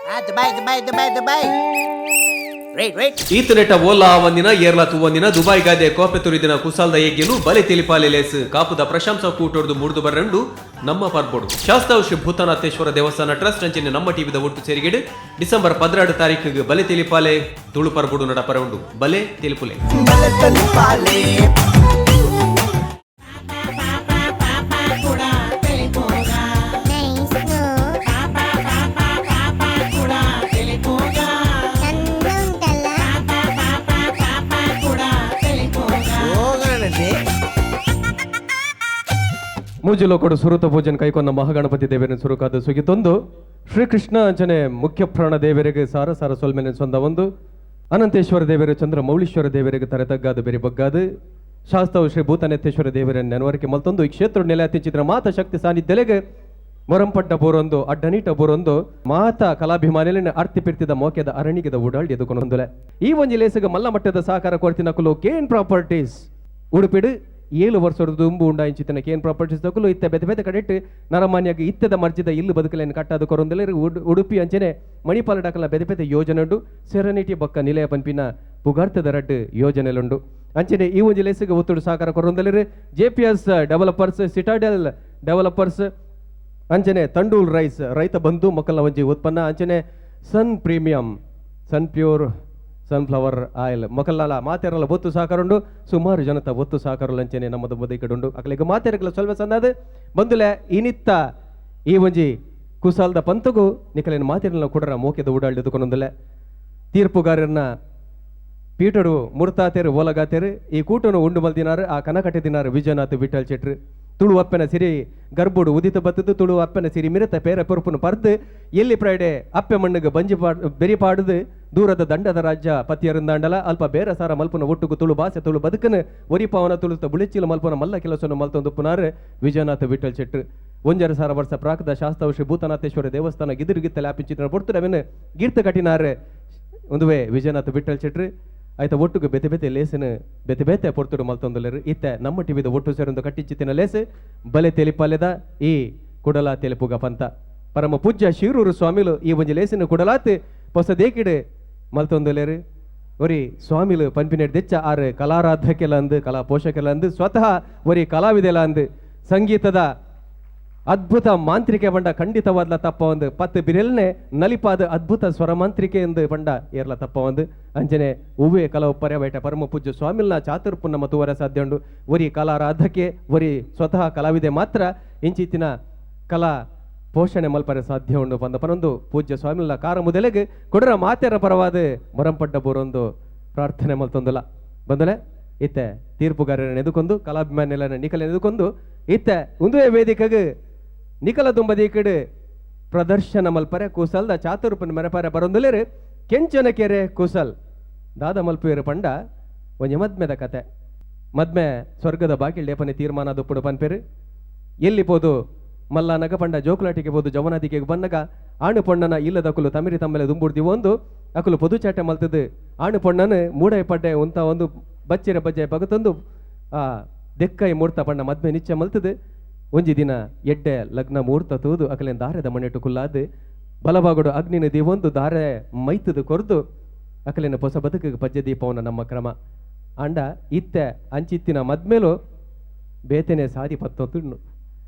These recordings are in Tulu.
Dubai Dubai Dubai Dubai. Wait wait. ಈತನೆಟ ಓಲಾ ಒಂದಿನ ಏರ್ಲಾ ತೂವಂದಿನ ದುಬೈ ಗಾದೆ ಕೋಪೆ ತುರಿದಿನ ಕುಸಾಲ್ದ ಯಜ್ಞನು ಬಲೆ ತಿಳಿಪಾಲೆ ಲೇಸ್ ಕಾಪುದ ಪ್ರಶಂಸಾ ಕೂಟೊಡ್ದು ಮುಡ್ದು ಬರಂಡು ನಮ್ಮ ಪರ್ಬೋಡು. ಶಾಸ್ತಾವ್ ಶ್ರೀ ಭೂತನಾಥೇಶ್ವರ ದೇವಸ್ಥಾನ ಟ್ರಸ್ಟ್ ಅಂಚಿನ ನಮ್ಮ ಟಿವಿದ ಒಟ್ಟು ಸೇರಿಗೆಡು ಡಿಸೆಂಬರ್ 12 ತಾರೀಕಿಗೆ ಬಲೆ ತಿಳಿಪಾಲೆ ತುಳು ಪರ್ಬೋಡು ನಡಪರ ಉಂಡು. ಬಲೆ ತಿಳಿಪುಲೆ. ಮೂಜಿಲೋಕಡು ಸುರುತ ಪೂಜನ್ ಕೈಕೊಂಡ ಮಹಾಗಣಪತಿ ದೇವರನ್ನು ಸುರುಕಾದ ಸುಗಿತೊಂದು ಶ್ರೀಕೃಷ್ಣ ಅಂಚನೆ ಮುಖ್ಯ ಪ್ರಾಣ ದೇವರಿಗೆ ಸಾರ ಸಾರ ಸೊಲ್ಮೆನೆ ಸೊಂದ ಒಂದು ಅನಂತೇಶ್ವರ ದೇವರು ಚಂದ್ರ ಮೌಳೀಶ್ವರ ದೇವರಿಗೆ ತರೆತಗ್ಗಾದ ಬೆರಿ ಬಗ್ಗಾದು ಶಾಸ್ತಾವು ಶ್ರೀ ಭೂತನೆತ್ತೇಶ್ವರ ದೇವರನ್ನು ನೆನವರಿಕೆ ಮಲ್ತೊಂದು ಈ ಕ್ಷೇತ್ರ ನೆಲೆ ಅತ್ಯಂಚಿತ್ರ ಮಾತ ಶಕ್ತಿ ಸಾನ್ನಿಧ್ಯಲೆಗೆ ಮೊರಂಪಟ್ಟ ಬೋರೊಂದು ಅಡ್ಡನೀಟ ಬೋರೊಂದು ಮಾತ ಕಲಾಭಿಮಾನಿಲಿನ ಅರ್ತಿ ಪಿರ್ತಿದ ಮೋಕೆದ ಅರಣಿಗೆದ ಉಡಾಳ್ಡಿ ಎದುಕೊಂದೊಲೆ ಈ ಒಂಜಿ ಲೇಸುಗ ಮಲ್ಲ ಮಟ್ಟದ ಸಹಕಾರ ಕೊರ್ತಿನ ಕುಲು ಕೇನ್ ಪ್ರಾಪರ್ಟೀಸ್ ಉಡುಪಿಡು 7 ವರ್ಷದ ದುಂಬು ಉಂಡಾಯಿಂಚಿತನ ಕೇನ್ ಪ್ರಾಪರ್ಟೀಸ್ ದಕುಲು ಇತ್ತ ಬೆತೆ ಬೆತೆ ಕಡೆಟ್ ನರಮಾನ್ಯಾಗ ಇತ್ತದ ಮರ್ಜಿದ ಇಲ್ಲು ಬದುಕಲೇನು ಕಟ್ಟಾದ ಕೊರೊಂದಲೆ ಉಡುಪಿ ಅಂಚನೆ ಮಣಿಪಾಲ ಡಕಲ ಬೆತೆ ಬೆತೆ ಯೋಜನೆ ಉಂಡು. ಸೆರೆನಿಟಿ ಬೊಕ್ಕ ನಿಲಯ ಪನ್ಪಿನ ಪುಗಾರ್ತದ ರಡ್ಡು ಯೋಜನೆಲುಂಡು. ಅಂಚನೆ ಈ ಒಂಜಿ ಲೇಸುಗ ಒತ್ತುಡು ಸಹಕಾರ ಕೊರೊಂದಲೆರ್ J P S developers, citadel developers, ಅಂಚನೆ ತಂಡೂಲ್ ರೈಸ್ ರೈತ ಬಂಧು ಮಕ್ಕಳ ಒಂಜಿ ಉತ್ಪನ್ನ, ಅಂಚನೆ Sun premium sun pure sunflower oil ಮೊಕಲ್ಲಾಲ ಮಾತೆರಲ ಒತ್ತು ಸಹಕಾರುಂಡು. ಸುಮಾರು ಜನತ ಒತ್ತು ಸಹಕಾರಲು ಅಂಚನೆ ನಮ್ಮದು ಬದಿಕಡುಂಡು. ಅಕಲಿಗ ಮಾತೆರಗಲ ಸ್ವಲ್ಪ ಸಂದಾದ ಬಂದುಲೆ ಇನಿತ್ತ ಈ ಒಂಜಿ ಕುಸಾಲ್ದ ಪಂತಗು ನಿಕಲಿನ ಮಾತೆರಲ ಕುಡರ ಮೋಕೆದ ಊಡಾಳಿದುಕೊಂಡೊಂದುಲೆ ತೀರ್ಪುಗಾರರನ್ನ ಪೀಠಡು ಮುರ್ತಾತೇರು ಓಲಗಾತೇರು ಈ ಕೂಟನು ಉಂಡು ಮಲ್ದಿನಾರು ಆ ಕನ ಕಟ್ಟಿದಿನಾರು ವಿಜಯನಾಥ್ ವಿಠಲ್ ಶೆಟ್ರು. ತುಳು ಅಪ್ಪನ ಸಿರಿ ಗರ್ಭುಡು ಉದಿತ ಬತ್ತದು ತುಳು ಅಪ್ಪನ ಸಿರಿ ಮಿರತ ಪೇರ ಪೊರುಪುನು ಪರ್ದು ಎಲ್ಲಿ ಪ್ರೈಡೆ ಅಪ್ಪೆ ಮಣ್ಣಿಗೆ ಬಂಜಿ ಪಾಡ್ ಬೆರಿ ಪಾಡುದು ದೂರದ ದಂಡದ ರಾಜ್ಯ ಪತಿಯರಿಂದಾಂಡಲ ಅಲ್ಪ ಬೇರೆ ಸಾರ ಮಲ್ಪುನ ಒಟ್ಟುಗು ತುಳು ಭಾಷೆ ತುಳು ಬದುಕನು ಒರಿಪಾವನ ತುಳುತ ಬುಳಿಚಿಲ ಮಲ್ಪುನ ಮಲ್ಲ ಕೆಲಸವನ್ನು ಮಲ್ತೊಂದುಪ್ಪುನಾರು ವಿಜಯನಾಥ ವಿಠಲ್ ಶೆಟ್ರು. 1.5 ಸಾವಿರ ವರ್ಷ ಪ್ರಾಕದ ಶಾಸ್ತಾವ ಶ್ರೀ ಭೂತನಾಥೇಶ್ವರ ದೇವಸ್ಥಾನ ಗಿದಿರುಗಿತ್ತಲೆ ಆಪಿಂಚಿನ ಪೊರ್ತುಡವೆನ್ ಗೀರ್ತ ಕಟ್ಟಿನಾರು ಒಂದುವೆ ವಿಜಯನಾಥ ವಿಠಲ್ ಶೆಟ್ರು. ಆಯ್ತ ಒಟ್ಟುಗು ಬೆತೆ ಬೆತೆ ಲೇಸನ ಬೆತೆ ಬೆತೆ ಪೊರ್ತುಡು ಮಲ್ತೊಂದುಲ್ಲೆರ್. ಇತ್ತೆ ನಮ್ಮ ಟಿವಿದ ಒಟ್ಟು ಸೇರೊಂದು ಕಟ್ಟಿಂಚಿತ್ತಿನ ಲೇಸ್ ಬಲೆ ತೆಲಿಪಾಲೆದ ಈ ಕುಡಲ ತೆಲಿಪುಗ ಪಂತ. ಪರಮ ಪೂಜ್ಯ ಶಿರೂರು ಸ್ವಾಮಿಲು ಈ ಒಂಜಿ ಲೇಸಿನ ಕುಡಲಾತ್ ಪೊಸ ದೇಕಿಡು ಮಲ್ತೊಂದುಲ್ಲೆರ್. ಒರಿ ಸ್ವಾಮಿಲು ಪನ್ಪಿನೆಡ್ ದೆಚ್ಚ ಆರು ಕಲಾರಾಧಕೆಲ ಅಂದು ಕಲಾ ಪೋಷಕೆಲ ಅಂದು ಸ್ವತಃ ಒರಿ ಕಲಾವಿದೆಲ ಅಂದು ಸಂಗೀತದ ಅದ್ಭುತ ಮಾಂತ್ರಿಕೆ ಬಂಡ ಖಂಡಿತವಾದ್ಲ ತಪ್ಪ ಒಂದು 10 ಬಿರೆಲ್ನೆ ನಲಿಪಾದ ಅದ್ಭುತ ಸ್ವರ ಮಾಂತ್ರಿಕೆ ಎಂದು ಬಂಡ ಏರ್ಲ ತಪ್ಪ ಒಂದು ಅಂಚನೆ ಉವ್ವೆ ಕಲವು ಪರ್ಯವೇಟ ಪರಮ ಪೂಜ್ಯ ಸ್ವಾಮಿಲ್ನ ಚಾತುರ್ಪುನ್ನ ಮತುವರ ಸಾಧ್ಯ ಉಂಡು. ಒರಿ ಕಲಾರಾಧಕೆ ಒರಿ ಸ್ವತಃ ಕಲಾವಿದೆ ಮಾತ್ರ ಇಂಚಿತ್ತಿನ ಕಲಾ ಪೋಷಣೆ ಮಲ್ಪರೆ ಸಾಧ್ಯ ಉಂಡು ಪಂದ ಪನೊಂದು ಪೂಜ್ಯ ಸ್ವಾಮಿಲ್ನ ಕಾರ ಮುದಲೆಗ್ ಕೊಡರ ಮಾತೆರ ಪರವಾದ ಮೊರಂಪಡ್ಡ ಬೋರೊಂದು ಪ್ರಾರ್ಥನೆ ಮಲ್ತೊಂದುಲ. ಬಂದಲೆ ಇತ್ತೆ ತೀರ್ಪುಗಾರರನ್ನ ಎದುಕೊಂದು ಕಲಾಭಿಮಾನಿಗಳನ್ನ ನಿಕಲ ಎದುಕೊಂದು ಇತ್ತೆ ಉಂದುವೆ ವೇದಿಕೆಗೆ ನಿಕಲ ದುಂಬದೀಕಡು ಪ್ರದರ್ಶನ ಮಲ್ಪರೆ ಕುಸಲ್ದ ಚಾತುರ್ಪನ ಮೆರಪರೆ ಬರೊಂದುಲೇರು ಕೆಂಚನ ಕೆರೆ ಕುಸಲ್ ದಾದ ಮಲ್ಪುವೆರು ಪಂಡ ಒಂಜಿ ಮದ್ಮೆದ ಕತೆ. ಮದ್ಮೆ ಸ್ವರ್ಗದ ಬಾಕಿಲ್ ಲೇಪನೆ ತೀರ್ಮಾನ ದುಪ್ಪುಡು ಪನ್ಪೇರು. ಎಲ್ಲಿ ಪೋದು ಮಲ್ಲನಗ ಪಂಡ ಜೋಕುಲಾಟಿಗೆ ಪೋದು ಜವನಾದಿಗೆ ಬನ್ನಗ ಆಣು ಪೊಣ್ಣನ ಇಲ್ಲದ ಅಕುಲು ತಮಿರಿ ತಮ್ಮೆಲೆ ದುಂಬುಡ್ದಿ ಒಂದು ಅಕುಲು ಪೊದು ಚಾಟೆ ಮಲ್ತದು ಆಣು ಪೊಣ್ಣನ ಮೂಡೈ ಪಡ್ಡೆ ಉಂತ ಒಂದು ಬಚ್ಚಿರ ಬಜ್ಜೆ ಬಗತೊಂದು ಆ ದೆಕ್ಕೈ ಮೂರ್ತ ಪಂಡ ಮದ್ಮೆ ನಿಚ್ಚೆ ಮಲ್ತದು. ಒಂಜಿ ದಿನ ಎಡ್ಡೆ ಲಗ್ನ ಮುಹೂರ್ತ ತೂದು ಅಕಲೆನ್ ದಾರೆದ ಮಣ್ಣೆಟ್ಟು ಕುಲ್ಲಾದು ಬಲಬಾಗುಡು ಅಗ್ನಿನ ದೀವೊಂದು ದಾರೆ ಮೈತದು ಕೊರ್ದು ಅಕಲಿನ ಹೊಸ ಬದುಕಿಗೆ ಪಜ್ಜೆ ದೀಪವನ ನಮ್ಮ ಕ್ರಮ. ಅಂಡ ಇತ್ತೆ ಅಂಚಿತ್ತಿನ ಮದ್ಮೇಲೂ ಬೇತೆನೆ ಸಾದಿ ಪತ್ತೊಂದು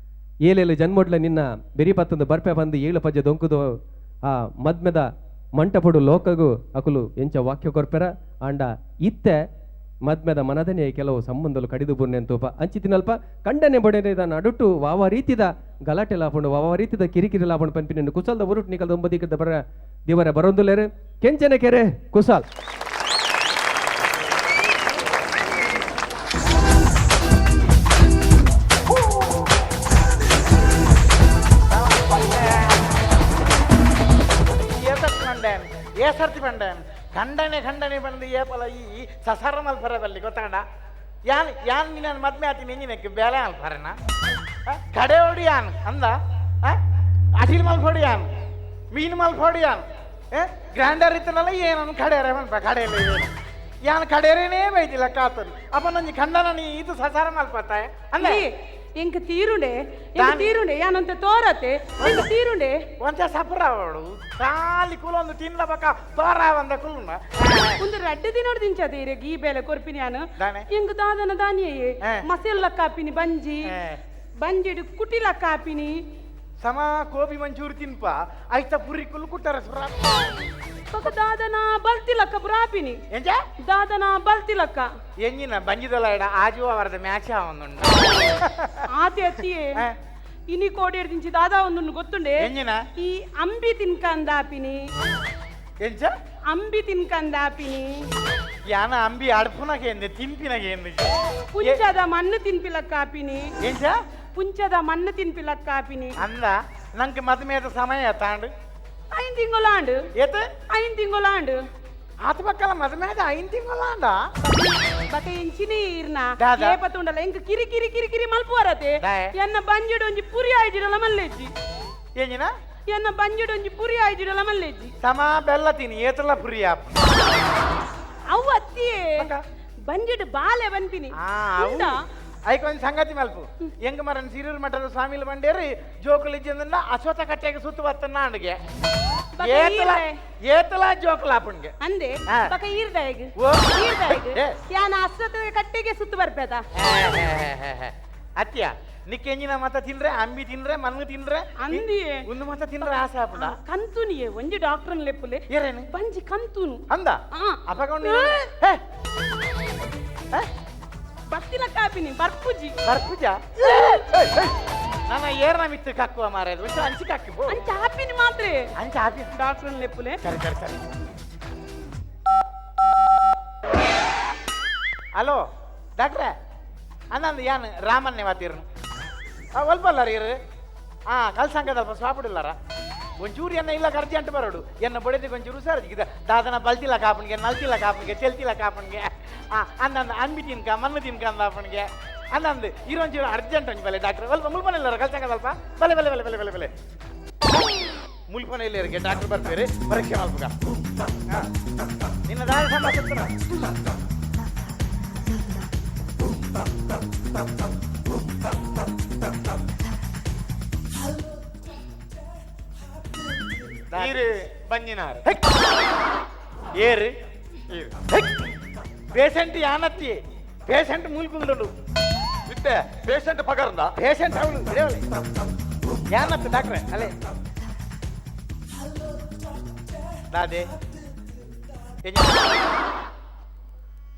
ಏಲೇಲು ಜನ್ಮೊಡ್ಲ ನಿನ್ನ ಬೆರಿ ಪತ್ತೊಂದು ಬರ್ಪೆ ಬಂದು ಏಳು ಪಜ್ಜೆ ದೊಂಕುದು ಆ ಮದ್ಮೆದ ಮಂಟಪಡು ಲೋಕಗು ಅಕುಲು ಎಂಚ ವಾಕ್ಯ ಕೊರ್ಪೆರ. ಆಂಡ ಇತ್ತೆ ಮದ್ಮೆದ ಮನದನೆ ಕೆಲವು ಸಂಬಂಧಲು ಕಡಿದು ಬುರ್ನೆಂತೂಪ ಅಂಚಿತಿನಲ್ಪ ಕಂಡನೆ ಬೊಡೆದ ನಡುಟು ವಾವ ರೀತಿದ ಗಲಾಟೆ ಲಾಪುಂಡು ವಾವ ರೀತಿದ ಕಿರಿಕಿರಿ ಲಾಪುಂಡು ಪನ್ಪಿನ ಕುಸಲ್ದ ಉರುಟ್ ನಿಕಲ್ದ ಒಂಬದಿಕದ ಬರ ದಿವರ ಬರೊಂದುಲೇರು ಕೆಂಚನ ಕೆರೆ ಕುಸಾಲ್. ಏ ಸರ್ತಿ ಪಂಡೇನ್ ಖಂಡನೆ ಖಂಡನೆ ಬಂದು ಏಪಲ ಈ ಸಸಾರ ಮಲ್ಪರ ಬಲ್ಲಿ ಗೊತ್ತಾಂಡ ಯಾನ್ ಯಾನ್ ನಿನ್ನ ಮದ್ಮೆ ಆತಿ ನಿಂಜಿನಕ್ಕೆ ಬೇಲೆ ಅಲ್ಪರನ ಕಡೆ ಹೊಡಿ ಯಾನ್ ಅಂದ ಅಟಿಲ್ ಮಲ್ಪೊಡಿ ಯಾನ್ ಮೀನು ಮಲ್ಪೊಡಿ ಯಾನ್ ಗ್ರ್ಯಾಂಡರ್ ಇತ್ತನಲ್ಲ ಏನನ್ನು ಕಡೆಯರೆ ಮಲ್ಪ ಕಡೆಯಲ್ಲ ಏನು ಯಾನ್ ಕಡೆಯರೇನೇ ಬೈದಿಲ್ಲ ಕಾತನು ಅಪ್ಪ ನಂಜಿ ಖಂಡನ ನೀ ಇದು ಸಸಾರ ಮಲ್ಪತ್ತಾಯ ಅಂದ. ಎಂಕ್ ತೀರುಂಡೆ ಎಂಕ್ ತೀರುಂಡೆ ಯಾನಂತ ತೋರತೆ ಎಂಕ್ ತೀರುಂಡೆ ಒಂಚ ಸಪುರ ಅವಳು ಖಾಲಿ ಕುಲೊಂದು ತಿನ್ನ ಬಕ ತೋರ వంద ಕುಲುನ ಒಂದು ರಡ್ಡು ದಿನೋಡು ದಿಂಚದೆ ಇರೆಗ್ ಈ ಬೇಲೆ ಕೊರ್ಪಿನಿ ಯಾನು ದಾನೆ? ಎಂಕ್ ದಾದನ ದಾನಿಯೇ ಹೇ. ಮಸೆಲ್ಲ ಕಾಪಿನಿ ಬಂಜಿ ಹೇ. ಬಂಜಿಡು ಕುಟಿಲ ಕಾಪಿನಿ ಸಮ ಗೋಬಿ ಮಂಚೂರಿ ತಿನ್ಪ ಐತ ಪುರಿ ಕುಲ್ ಕುಟ್ಟರ ಸುರ ಬೊಕ ದಾದನ ಬಲ್ತಿಲಕ್ಕ ಪುರಾಪಿನಿ ಎಂಜ ದಾದನ ಬಲ್ತಿಲಕ್ಕ ಎಂಜಿನ ಬಂಜಿದಲ ಎಡ ಆಜುವ ವರದ ಮ್ಯಾಚ್ ಆವೊಂದುಂಡು ಆತೆ ಅತ್ತಿಯೇ ಹೇ. ಇನಿ ಕೋಡಿ ದಿಂಚಿ ದಾದಾ ಒಂದುಂಡು ಗೊತ್ತುಂಡೆ ಎಂಜಿನ ಈ ಅಂಬಿ ತಿನ್ಕಂದಾಪಿನಿ ಎಂಚ ಅಂಬಿ ತಿನ್ಕಂದಾಪಿನಿ ಯಾನ ಅಂಬಿ ಅಡ್ಪುನಗೇಂದೆ ತಿನ್ಪಿನಗೇಂದೆ ಪುಂಚದ ಮಣ್ಣು ತಿನ್ಪಿಲಕ್ಕಾಪಿನಿ ಎಂಚ ಪುಂಚದ ಮಣ್ಣು ತಿನ್ಪಿಲಕ್ಕಾಪಿನಿ ಅಂದ ನಂಗೆ ಮದುಮೆದ ಸಮಯ ತಾಂಡು ಐನ್ ತಿಂಗೊಲಾಂಡು ಏತ ಐನ್ ತಿಂಗೊಲಾಂಡು ಆತ ಪಕ್ಕಲ ಮದುಮೆದ ಐನ್ ತಿಂಗಳಾಂಡ ಬಕ ಎಂಚಿನಿ ಇರ್ನ ದಾದಾ. ಏಪತುಂಡಲ ಎಂಕ್ ಕಿರಿ ಕಿರಿ ಕಿರಿ ಕಿರಿ ಮಲ್ಪುವರತೆ ದಾಯೆ. ಎನ್ನ ಬಂಜಿಡೊಂಜಿ ಪುರಿ ಆಯ್ಜಿಡಲ ಮಲ್ಲೆಜ್ಜಿ ಎಂಜಿನ ಎನ್ನ ಬಂಜಿಡೊಂಜಿ ಪುರಿ ಆಯ್ಜಿಡಲ ಮಲ್ಲೆಜ್ಜಿ ಸಮ ಬೆಲ್ಲ ತಿನಿ ಏತಲ ಪುರಿ ಆಪ್ ಅವು ಅತ್ತಿಯೇ ಬಕ. ಬಂಜಿಡು ಬಾಲೆ ಬಂಪಿನಿ ಆ, ಅವು. ಉಂಡಾ? ಐಕೊಂದು ಸಂಗತಿ ಮಲ್ಪು ಎಂಗ ಮರನ್ ಸಿರೂರು ಮಠದ ಸ್ವಾಮಿಲು ಬಂಡೇರಿ ಜೋಕುಲು ಇಜ್ಜಂದನ್ನ ಅಶ್ವತ್ಥ ಕಟ್ಟೆಗೆ ಸುತ್ತು ಬತ್ತನ್ನ ಅಂಡ್ಗೆ ಬಕ ಏತಲ ಈರ್ದೆ. ಏತಲ ಜೋಕುಲ ಆಪುಣ್ಗೆ ಅಂದೆ ಆ. ಬಕ ಈರ್ದಾಯಗ್ ಓ. ಈರ್ದಾಯಗ್ ಏ. ಯಾನ ಅಶ್ವತ್ಥ ಕಟ್ಟೆಗೆ ಸುತ್ತು ಬರ್ಪೇದ ಅತ್ತಿಯ ನಿಕ್ಕೆಂಜಿನ ಮತ ತಿಂದ್ರೆ ಅಂಬಿ ತಿಂದ್ರೆ ಮಣ್ಣು ತಿಂದ್ರೆ ಅಂದಿಯೇ. ಒಂದು ಮತ ತಿಂದ್ರೆ ಆಸೆ ಆಪುಂಡ ಕಂತುನಿಯೇ ಒಂಜಿ ಡಾಕ್ಟರ್ ಲೆಪ್ಪುಲೆ ಏರೇನು ಬಂಜಿ ಕಂತುನು ಅಂದ ಆ. ಅಪಗೊಂಡು ಏ. ಬತ್ತಿಲ ಕಾಪಿನಿ ಬರ್ಪುಜಿ ಬರ್ಪುಜ ನನ್ನ ಏರ್ನ ಮಿತ್ತು ಕಕ್ಕುವ ಮಾರಾಯ ಒಂಚೂರು ಅಂಚಿ ಕಕ್ಕಿ ಪೋ ಅಂಚ ಆಪಿನಿ ಮಾತ್ರೆ ಅಂಚೆ ಆಪಿ ಡಾಕ್ಟರ್ ಲೆಪ್ಪುಲೆ ಸರಿ ಸರಿ ಸರಿ ಹಲೋ ಡಾಕ್ಟ್ರೆ ಅನ್ನಂದು ಯಾನ್ ರಾಮನ್ನೇ ಮಾತಿರ್ನು ಒಲ್ಪಲ್ಲ ರೀ ಆ ಕಲ್ಸಂಕದಲ್ಪ ಸ್ವಾಪಿಡಿಲ್ಲಾರ ಒಂಚೂರು ಎನ್ನ ಇಲ್ಲ ಅರ್ಜೆಂಟ್ ಬರೋಡು ಎನ್ನ ಬಡಿದಿಗೆ ಒಂಚೂರು ಸರ್ ದಾದನ ಬಲ್ತಿಲ್ಲ ಕಾಪಣಿಗೆ ನಲ್ತಿಲ್ಲ ಕಾಪಣಿಗೆ ಚೆಲ್ತಿಲ್ಲ ಕಾಪಣಿಗೆ ಅಂದಂದು ಅಂಬಿ ತಿನ್ಕ ಮಣ್ಣು ತಿನ್ಕ ಅಂದಾಪಣಿಗೆ ಅಂದಂದು ಇರೊಂಚೂರು ಅರ್ಜೆಂಟ್ ಒಂಜಿ ಬಲೆ ಡಾಕ್ಟ್ರ್ ಒಲ್ಪ ಮುಲ್ಪನ ಕಲ್ಸಂಕದಲ್ಪ ಬಲೆ ಬಲೆ ಬಲೆ ಬಲೆ ಬಲೆ ಬಲೆ ಮುಲ್ಪನ ಇಲ್ಲ ಡಾಕ್ಟರ್ ಬರ್ತೀರಿ ಪರೀಕ್ಷೆ ಮಲ್ಪಗ ನಿನ್ನ ದಾದ ಸಂಭಾಷಿಸ್ತಾರ ನೀರು ಬಂಜಿನಾರು ಏರು ನೀರು ಪೇಷಂಟ್ ಯಾನತ್ತಿ ಪೇಷಂಟ್ ಮೂಲ್ಕುಂದುಂಡು ಇತ್ತೆ ಪೇಷಂಟ್ ಪಗರ್ದ ಪೇಷಂಟ್ ಅವಳು ಇದೇವಳೆ ಯಾನತ್ತು ಡಾಕ್ಟ್ರೆ ಅಲ್ಲೇ ದಾದೆ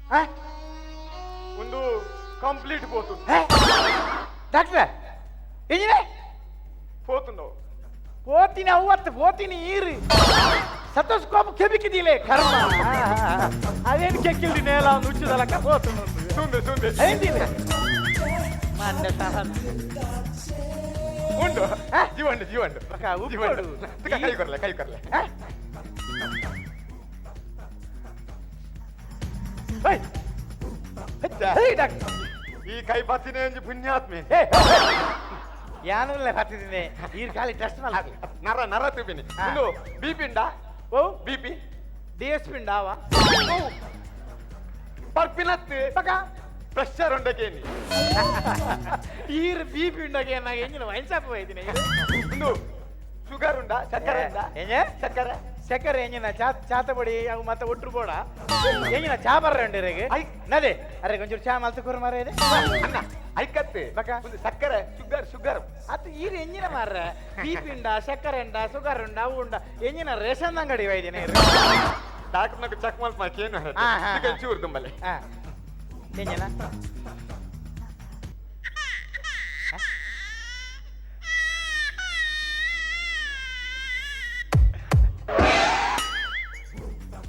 ಆ? ಒಂದು ಕಂಪ್ಲೀಟ್ ಪೋತು ಹೇ? ಡಾಕ್ಟ್ರೆ ಎಂಜಿನೇ ಪೋತುಂಡು పోతిని అవ్వత్తు పోతిని ఈరు ಸತಸ್ಕೋಪ್ ಕೆಬಿಕಿದಿಲೆ ಕರ್ಮ ಅದೇನು ಕೆಕ್ಕಿಲ್ದಿ ನೇಲ ಒಂದು ಹುಚ್ಚುದಲಕ್ಕ పోతున్నాడు ಸುಂದೆ ಸುಂದೆ ಅయింದಿಲ್ಲ ಮಂಡೆ ತಹನ. ಉಂಡು ಆ? ಜೀವಂಡು ಜೀವಂಡು ಬಕ ಉಪ್ಪಡು. ಜೀವಂಡು ಕೈ ಕೊರ್ಲೆ ಕೈ ಕೊರ್ಲೆ ಆ? ಹೈ. ಹೆಚ್ಚ. ಹೇ ಡಾಕ್ಟರ್ ಈ ಕೈ ಬತ್ತಿನ ಒಂಜಿ ಪುಣ್ಯಾತ್ಮೆ ಹೇ ಯಾನುಲ್ಲ ಬತ್ತಿದ್ದೀನಿ ಈರ್ ಖಾಲಿ ಟೆಸ್ಟ್ ಮಲ್ಲ ನರ ನರ ತುಬಿನಿ ಆ. ಉಂಡು ಬಿಪಿ ಉಂಡಾ ಓ BP D S P ಉಂಡಾವ ಪರ್ಪಿನತ್ ಬಕ ಪ್ರೆಷರ್ ಉಂಡಕೇನಿ ಈರ್ ಬಿ ಪಿ ಉಂಡಾಗ ಏನಾಗ ಎಂಜಿನ ವೈನ್ ಶಾಪ್ ಹೋಯ್ತೀನಿ ಉಂಡು ಶುಗರ್ ಉಂಡಾ ಸಕ್ಕರೆ ಉಂಡಾ ಏ ಸಕ್ಕರೆ ಸಕ್ಕರೆ ಎಂಜಿನ ಚಾ ಚಾತಪಡಿ ಅವು ಮತ್ತೆ ಒಟ್ರು ಬೋಡ ಎಂಜಿನ ಚಾ ಬರ್ರ ಉಂಡು ರೇಗೆ I. ನದೇ ಅರೆ ಕೊಂಚೂರು ಚಾ ಮಲ್ತು ಕೂರು ಮಾರ ಇದೆ ಅಣ್ಣ ಐಕತ್ತೆ ಬಕ. ಒಂದು ಸಕ್ಕರೆ ಶುಗರ್ ಶುಗರ್ ಅದು ಈರ್ ಎಂಜಿನ ಮಾರ್ರೆ ಬಿ ಪಿ ಉಂಡ ಸಕ್ಕರೆ ಉಂಡ ಶುಗರ್ ಉಂಡ ಅವು ಉಂಡ ಎಂಜಿನ ರೇಷನ್ ಅಂಗಡಿ ವೈದಿನ ಡಾಕ್ಟರ್ ನಗ ಚೆಕ್ ಮಲ್ಪ ಮಾಕೇನು ಆ, ಹಾ, ಹಾ. ಚೂರು ತುಂಬಲೆ ಹಾ ಎಂಜಿನ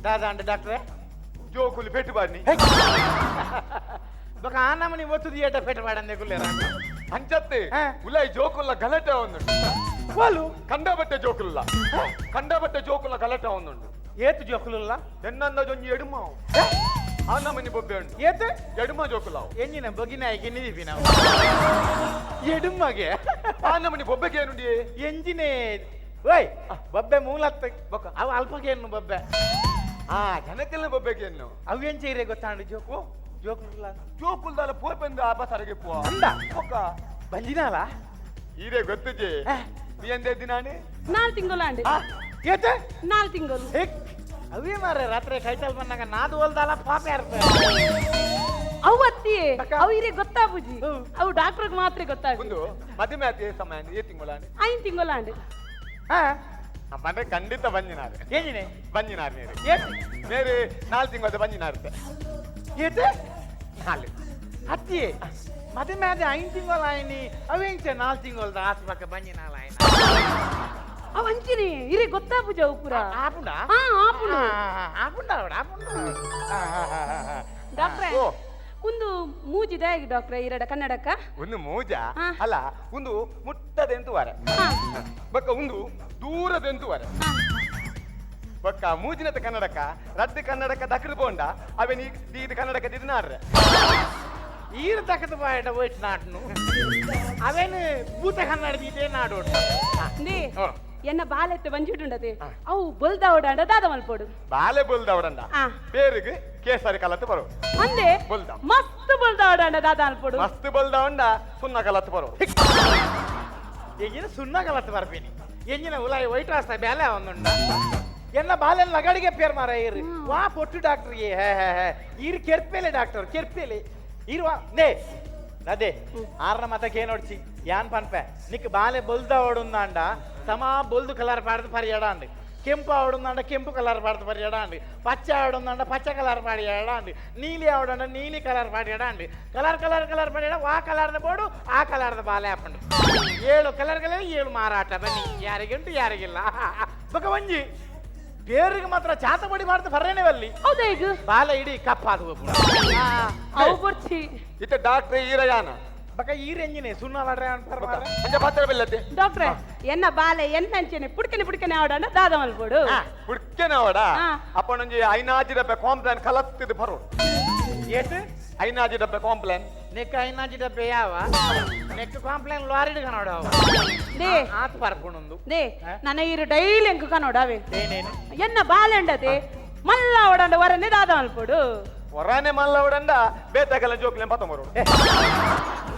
ದಾದಾ ಅಂಡ ಡಾಕ್ಟ್ರೆ ಜೋಕುಲಿ ಪೆಟ್ಟು ಬಾಡ್ನಿ ಬೊಕ ಆ ನಮನಿ ಒತ್ತುದು ಏಟ ಪೆಟ್ಟು ಮಾಡಂದೆ ಕುಲ್ಲೇರ ಅಂಚತ್ತೆ ಆ. ಉಲೈ ಜೋಕುಲ್ಲ ಗಲಾಟೆ ಒಂದುಂಡು ವಾಲು ಕಂಡಬಟ್ಟೆ ಜೋಕುಲ್ಲ ಕಂಡಬಟ್ಟೆ ಜೋಕುಲ್ಲ ಗಲಾಟೆ ಒಂದುಂಡು ಏತು ಜೋಕುಲುಲ್ಲ ಎನ್ನಂದ ಜೊಂಜಿ ಎಡುಮ ಆ ನಮನಿ ಬೊಬ್ಬೆ ಉಂಡು ಏತು ಎಡುಮ ಜೋಕುಲಾವು ಎಂಜಿನ ಬೊಗಿನಾಯಿ ಗಿನ್ನಿದೀವಿ ನಾವು ಎಡುಮಗೆ ಆ ನಮನಿ ಬೊಬ್ಬೆಗೆ ಏನುಂಡಿ ಎಂಜಿನೇ ಓಯ್ ಬೊಬ್ಬೆ ಮೂಲತ್ತ ಬೊಕ ಅವು ಅಲ್ಪಗೇನು ಬೊಬ್ಬೆ ಆ ಜನಕ್ಕೆಲ್ಲ ಬೊಬ್ಬೆಗೆ ಏನು ಅವು ಎಂಚ ಇರೆ ಗೊತ್ತಾಂಡು ಜೋಕು ಜೋಕುಲುಲ್ಲ ಜೋಕುಲ್ದಾಲ ಪೋಪೆಂದು ಆ ಬಸರಗೆ ಪೋ ಅಂದ? ಬೊಕ್ಕ ಬಂಜಿನಾಲ ಈರೇ ಗೊತ್ತುಜಿ ನೀ ಎಂದೇ ದಿನಾಣಿ 4 ತಿಂಗಳು ಅಂಡೆ ಏತೆ 4 ತಿಂಗಳು ಅವೇ ಮಾರ್ರೆ ರಾತ್ರಿ ಕೈತಲ್ ಬಂದಾಗ ನಾದು ಹೊಲ್ದಲ್ಲ ಪಾಪ ಯಾರು ಅವು ಅತ್ತಿಯೇ ಅವು ಇರೇ ಗೊತ್ತಾಬುಜಿ ಅವು ಡಾಕ್ಟರ್ಗೆ ಮಾತ್ರ ಗೊತ್ತಾಗ ಒಂದು ಮದುವೆ ಆತಿ ಸಮಯ ಏ ತಿಂಗಳ 5 ತಿಂಗಳು ಅಂಡೆ ಅಂದ್ರೆ ಖಂಡಿತ ಬಂಜಿನಾರೆ ಏನಿದೆ ಬಂಜಿನಾರ್ ನೀರು ಮೇರೆ 4 ತಿಂಗಳ ಬಂಜಿನಾರ್ ಏತೆ 4 ಅತ್ತಿಯೇ ಮದುವೆ ಆದ 5 ತಿಂಗಳ ಆಯ್ನಿ ಅವೇಂಚ 4 ತಿಂಗಳದ ಆಸ್ಪಕ್ಕ ಬಂಜಿನಾಲ ಆಯ್ನ ಅವು ಅಂಚಿನಿ ಇರೇ ಗೊತ್ತಾಬುಜಿ ಅವು ಪೂರ ಆಪುಂಡ ಹಾ ಆಪುಂಡು ಆಪುಂಡ ಅವಡ ಆಪುಂಡ ಡಾಕ್ಟ್ರೆ ಒಂದು ಮೂಜಿದ ಡಾಕ್ಟ್ರೆ ಇರಡ ಕನ್ನಡಕ್ಕ ಒಂದು ಮೂಜ ಅಲ್ಲ ಒಂದು ಮುಟ್ಟದೆಂತು ವಾರ ಬಕ್ಕ ಒಂದು ದೂರದೆಂತು ವಾರ ಬಕ್ಕ ಮೂಜಿನತ ಕನ್ನಡಕ ರದ್ದು ಕನ್ನಡಕ ದಕ್ಕದು ಬೋಂಡ ಅವೇನು ಇದು ಕನ್ನಡಕ ದಿನಾಡ್ರೆ ಈರು ತಕ್ಕದ ಬಾಯಡ ಹೋಯ್ತು ನಾಟ್ನು ಅವೇನು ಭೂತ ಕನ್ನಡದ ಇದೇ ನಾಡು ಎನ್ನ ಬಾಲೆತ್ತೆ ಬಂಜಿಡುಂಡದೆ ಅವು ಬೊಲ್ದಾವಡಂಡ ದಾದ ಮಲ್ಪೋಡು ಬಾಲೆ ಬೊಲ್ದಾವಡಂಡ ಬೇರಿಗೆ ಕೇಸರಿ ಕಲತ್ತು ಬರೋ ಅಂದೆ ಬೊಲ್ದ ಮಸ್ತ್ ಬೊಲ್ದಾವಡಂಡ ದಾದ ಮಲ್ಪೋಡು ಮಸ್ತ್ ಬೊಲ್ದಾವಂಡ ಸುನ್ನ ಕಲತ್ತು ಬರೋ ಎಂಜಿನ ಸುನ್ನ ಕಲತ್ತು ಬರ್ತೀನಿ ಎಂಜಿನ ಉಲಾಯಿ ವೈಟ್ ರಾಸ್ತ ಬೇಲೆ ಒಂದುಂಡ ಎನ್ನ ಬಾಲೆನ್ ಲಗಡಿಗೆ ಪೇರ್ ಮಾರ ಇರು ವಾ ಪೊಟ್ಟು ಡಾಕ್ಟರ್ ಹೇ ಹೇ ಹೇ ಇರು ಕೆರ್ಪೇಲೆ ಡಾಕ್ಟರ್ ಕೆರ್ಪೇಲೆ ಇರುವ ನೇ ಅದೇ ಆರ್ನ ಮತಕ್ಕೆ ನೋಡ್ಚಿ ಯಾನ್ ಪನ್ಪೆ ನಿಕ್ ಬಾಲೆ ಬೊಲ್ದ ಓಡುಂದಾಂಡ ಸಮಾ ಬೊಲ್ದು ಕಲರ್ ಪಾಡ್ದು ಪರಿಯಡ ಅಂಡ್ ಕೆಂಪು ಆವಡುಂದಾಂಡ ಕೆಂಪು ಕಲರ್ ಪಾಡ್ದು ಪರಿಯಡ ಅಂಡ್ ಪಚ್ಚ ಆವಡುಂದಾಂಡ ಪಚ್ಚ ಕಲರ್ ಪಾಡಿಯಡ ಅಂಡ್ ನೀಲಿ ಆವಡಂಡ ನೀಲಿ ಕಲರ್ ಪಾಡಿಯಡ and colour colour colour ಪಾಡಿಯಡ ವಾ ಕಲರ್ದ ಬೋಡು ಆ ಕಲರ್ದ ಬಾಲೆ ಹಾಪಂಡು 7 ಕಲರ್ಗಳೇ 7 ಮಾರಾಟ ಬನ್ನಿ ಯಾರಿಗುಂಟು ಯಾರಿಗಿಲ್ಲ ಬಕ ಒಂಜಿ ಬೇರಿಗೆ ಮಾತ್ರ ಚಾತ ಬಡಿ ಮಾಡ್ದು ಬರ್ರೇನೆ ಬಲ್ಲಿ ಹೌದಾ ಈಗ ಬಾಲ ಇಡೀ ಕಪ್ಪಾದ ಅವು ಬರ್ಚಿ ಇತ್ತ ಡಾಕ್ಟ್ರೆ ಈರಯಾನ ಬಕ ಈರೆಂಜಿನೆ ಸುಣ್ಣಾಲಾಡ್ರೆ ಅಂತಾರೆ ಅಂಜ ಪಾತ್ರ ಬೆಲ್ಲತ್ತೆ ಡಾಕ್ಟ್ರೆ ಎನ್ನ ಬಾಲೆ ಎನ್ನ ಅಂಚೆನೆ ಪುಡ್ಕನೆ ಪುಡ್ಕನೆ ಆವಡಂಡ ದಾದ ಮಲ್ಪೋಡು ಪುಡ್ಕನೆ ಆವಡ ಅಪ್ಪನೊಂಜಿ ಐನಾಜಿ ಡಬ್ಬೆ ಕಾಂಪ್ಲಾನ್ ಕಲತ್ತಿದ್ ಬರೋ ಏತು ಐನಾಜಿ ಡಬ್ಬೆ ಕಾಂಪ್ಲಾನ್ ನೆಕ್ ಐನಾಜಿ ಡಬ್ಬೆ ಯಾವ ನೆಕ್ ಕಾಂಪ್ಲಾನ್ ಲಾರಿಡ್ ಕನೋಡ they ಆತ್ ಪರ್ಪುಣೊಂದು they ನನ್ನ ಈರು ಡೈಲಿ ಎಂಕು ಕನೋಡಾವೆ ಏನೇನು ಎನ್ನ ಬಾಲೆಂಡದೆ ಮಲ್ಲ ಅವಡಂಡ ವರನೆ ದಾದ ಮಲ್ಪೋಡು ಹೊರನೆ ಮಲ್ಲ ಅವಡಂಡ ಬೇತಕಲ ಜೋಕ್ಲೆ ಪತ್ತೊಂಬರು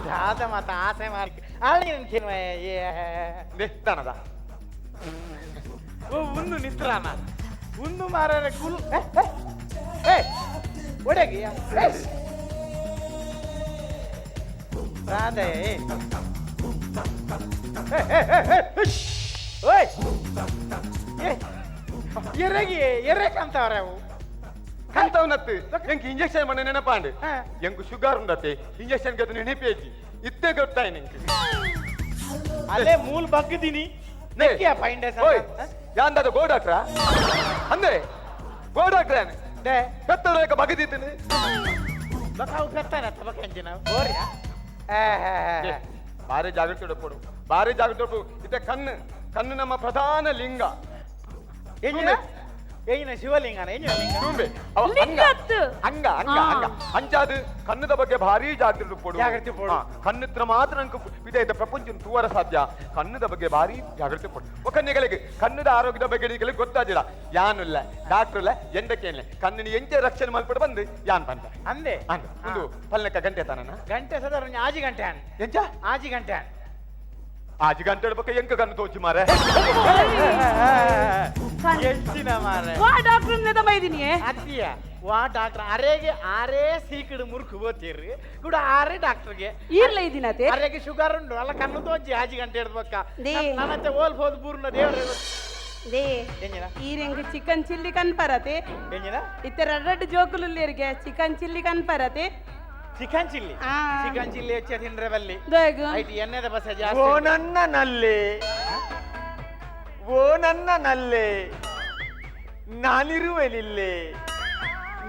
ದಾದ ಮಾತ ಆಸೆ ಮಾರ್ಕ ಅಲ್ಲಿ ದನದ ಓ ಒಂದು ನಿತ್ರಾನ ಒಂದು ಮಾರನೆ ಕುಲ್ ಏ ಒಡಗಿ ರಾಧೆ ಓಯ್ ಎರೆಗಿ ಎರೆ ಕಂತವ್ರೆ ಅವು ಕಂತವನತ್ತು ಎಂಕ್ ಇಂಜೆಕ್ಷನ್ ಮಣ್ಣು ನೆನಪಾಂಡು ಎಂಕ್ ಶುಗರ್ ಉಂಡತ್ತೆ ಇಂಜೆಕ್ಷನ್ ಗದ್ದು ನೆನಪೇಜಿ ಇತ್ತೆ ಗೊತ್ತಾಯ್ ನಿಂಗೆ ಅಲ್ಲೇ ಮೂಲ್ ಬಗ್ಗದಿನಿ ನೆಕ್ಕಿಯ ಪೈಂಡೆ ಓಯ್ ಯಾಂದದ ಗೋ ಡಾಕ್ಟ್ರಾ ಅಂದೆ ಗೋ ಡಾಕ್ಟ್ರ they ಕತ್ತಡ ಬಗದಿದ್ದೀನಿ ಬಕಾವು ಕತ್ತಾನ ತಬಕಂಜಿನ ಓರಿಯಾ ಭಾರಿ ಜಾಗೃತಿ ಕೊಡು ಭಾರಿ ಜಾಗೃತಿ ಕೊಡು ಇತ್ತೆ ಕಣ್ಣು ಕಣ್ಣು ನಮ್ಮ ಪ್ರಧಾನ ಲಿಂಗ ಏನಿನ ಏನಿನ ಶಿವಲಿಂಗನ ಏನಿನ ಲಿಂಗ ತುಂಬೆ ಅಂಗ ಅಂಗ ಅಂಗ ಅಂಗ ಅಂಚಾದು ಕಣ್ಣದ ಬಗ್ಗೆ ಭಾರಿ ಜಾಗೃತಿ ಕೊಡು ಜಾಗೃತಿ ಕೊಡು ಕಣ್ಣತ್ರ ಮಾತ್ರ ನಂಗೆ ಇದೇ ಪ್ರಪಂಚ ತೂವರ ಸಾಧ್ಯ ಕಣ್ಣದ ಬಗ್ಗೆ ಭಾರಿ ಜಾಗೃತಿ ಕೊಡು ಒಕ್ಕನ್ನಿಗಳಿಗೆ ಕಣ್ಣದ ಆರೋಗ್ಯದ ಬಗ್ಗೆ ಈಗಲೇ ಗೊತ್ತಾದಿಲ್ಲ ಯಾನಿಲ್ಲ ಡಾಕ್ಟರ್ ಇಲ್ಲ ಎಂಡಕ್ಕೇನಿಲ್ಲ ಕಣ್ಣಿನ ಎಂಚೆ ರಕ್ಷಣೆ ಮಲ್ಪಡು ಬಂದು ಯಾನ್ ಬಂದ ಅಂದೆ ಒಂದು ಪಲ್ನಕ್ಕ ಗಂಟೆ ತಾನ ಗಂಟೆ ಸದಾರ ಆಜಿ ಗಂಟೆ ಅನ್ ಎಂಚ ಆಜಿ ಗಂಟೆ ಅನ್ ಆಜಿ ಗಂಟೆ ಬಕ್ಕ ಎಂಕ ಕಣ್ಣು ತೋಚಿ ಮಾರೆ ಎಂಚಿನ ಮಾರೆ ವಾ ಡಾಕ್ಟರ್ ನೆದ ಬೈದಿನಿ ಅತ್ತಿಯ ವಾ ಡಾಕ್ಟರ್ ಅರೆಗೆ ಆರೇ ಸೀಕಡು ಮುರುಕು ಬೋತೀರಿ ಕೂಡ ಆರೇ ಡಾಕ್ಟರ್ಗೆ ಈರ್ಲ ಇದಿನತೆ ಅರೆಗೆ ಶುಗರ್ ಉಂಟು ಅಲ್ಲ ಕಣ್ಣು ತೋಚಿ ಆಜಿ ಗಂಟೆ ಹಿಡ್ದು ನನ್ನತ್ತೆ ಓಲ್ ಹೋದ್ ಬೂರ್ನ ದೇವ್ರ they ಎಂಜಿನ ಈರೆಂಗ್ ಚಿಕನ್ ಚಿಲ್ಲಿ ಕನ್ಪರತೆ ಎಂಜಿನ ಇತ್ತರ ರಡ್ಡು ಜೋಕುಲುಲ್ಲೇರಿಗೆ ಚಿಕನ್ ಚಿಲ್ಲಿ ಕನ್ಪರತೆ chicken chilli chicken chilli ಹೆಚ್ಚೆ ತಿಂದ್ರೆ ಬಲ್ಲಿ ಐಟ್ ಎಣ್ಣೆದ ಬಸ ಜಾಸ್ತಿ ಓ ನನ್ನ ನಲ್ಲೆ ಓ ನನ್ನ ನಲ್ಲೆ ನಾನಿರುವೆನಿಲ್ಲೆ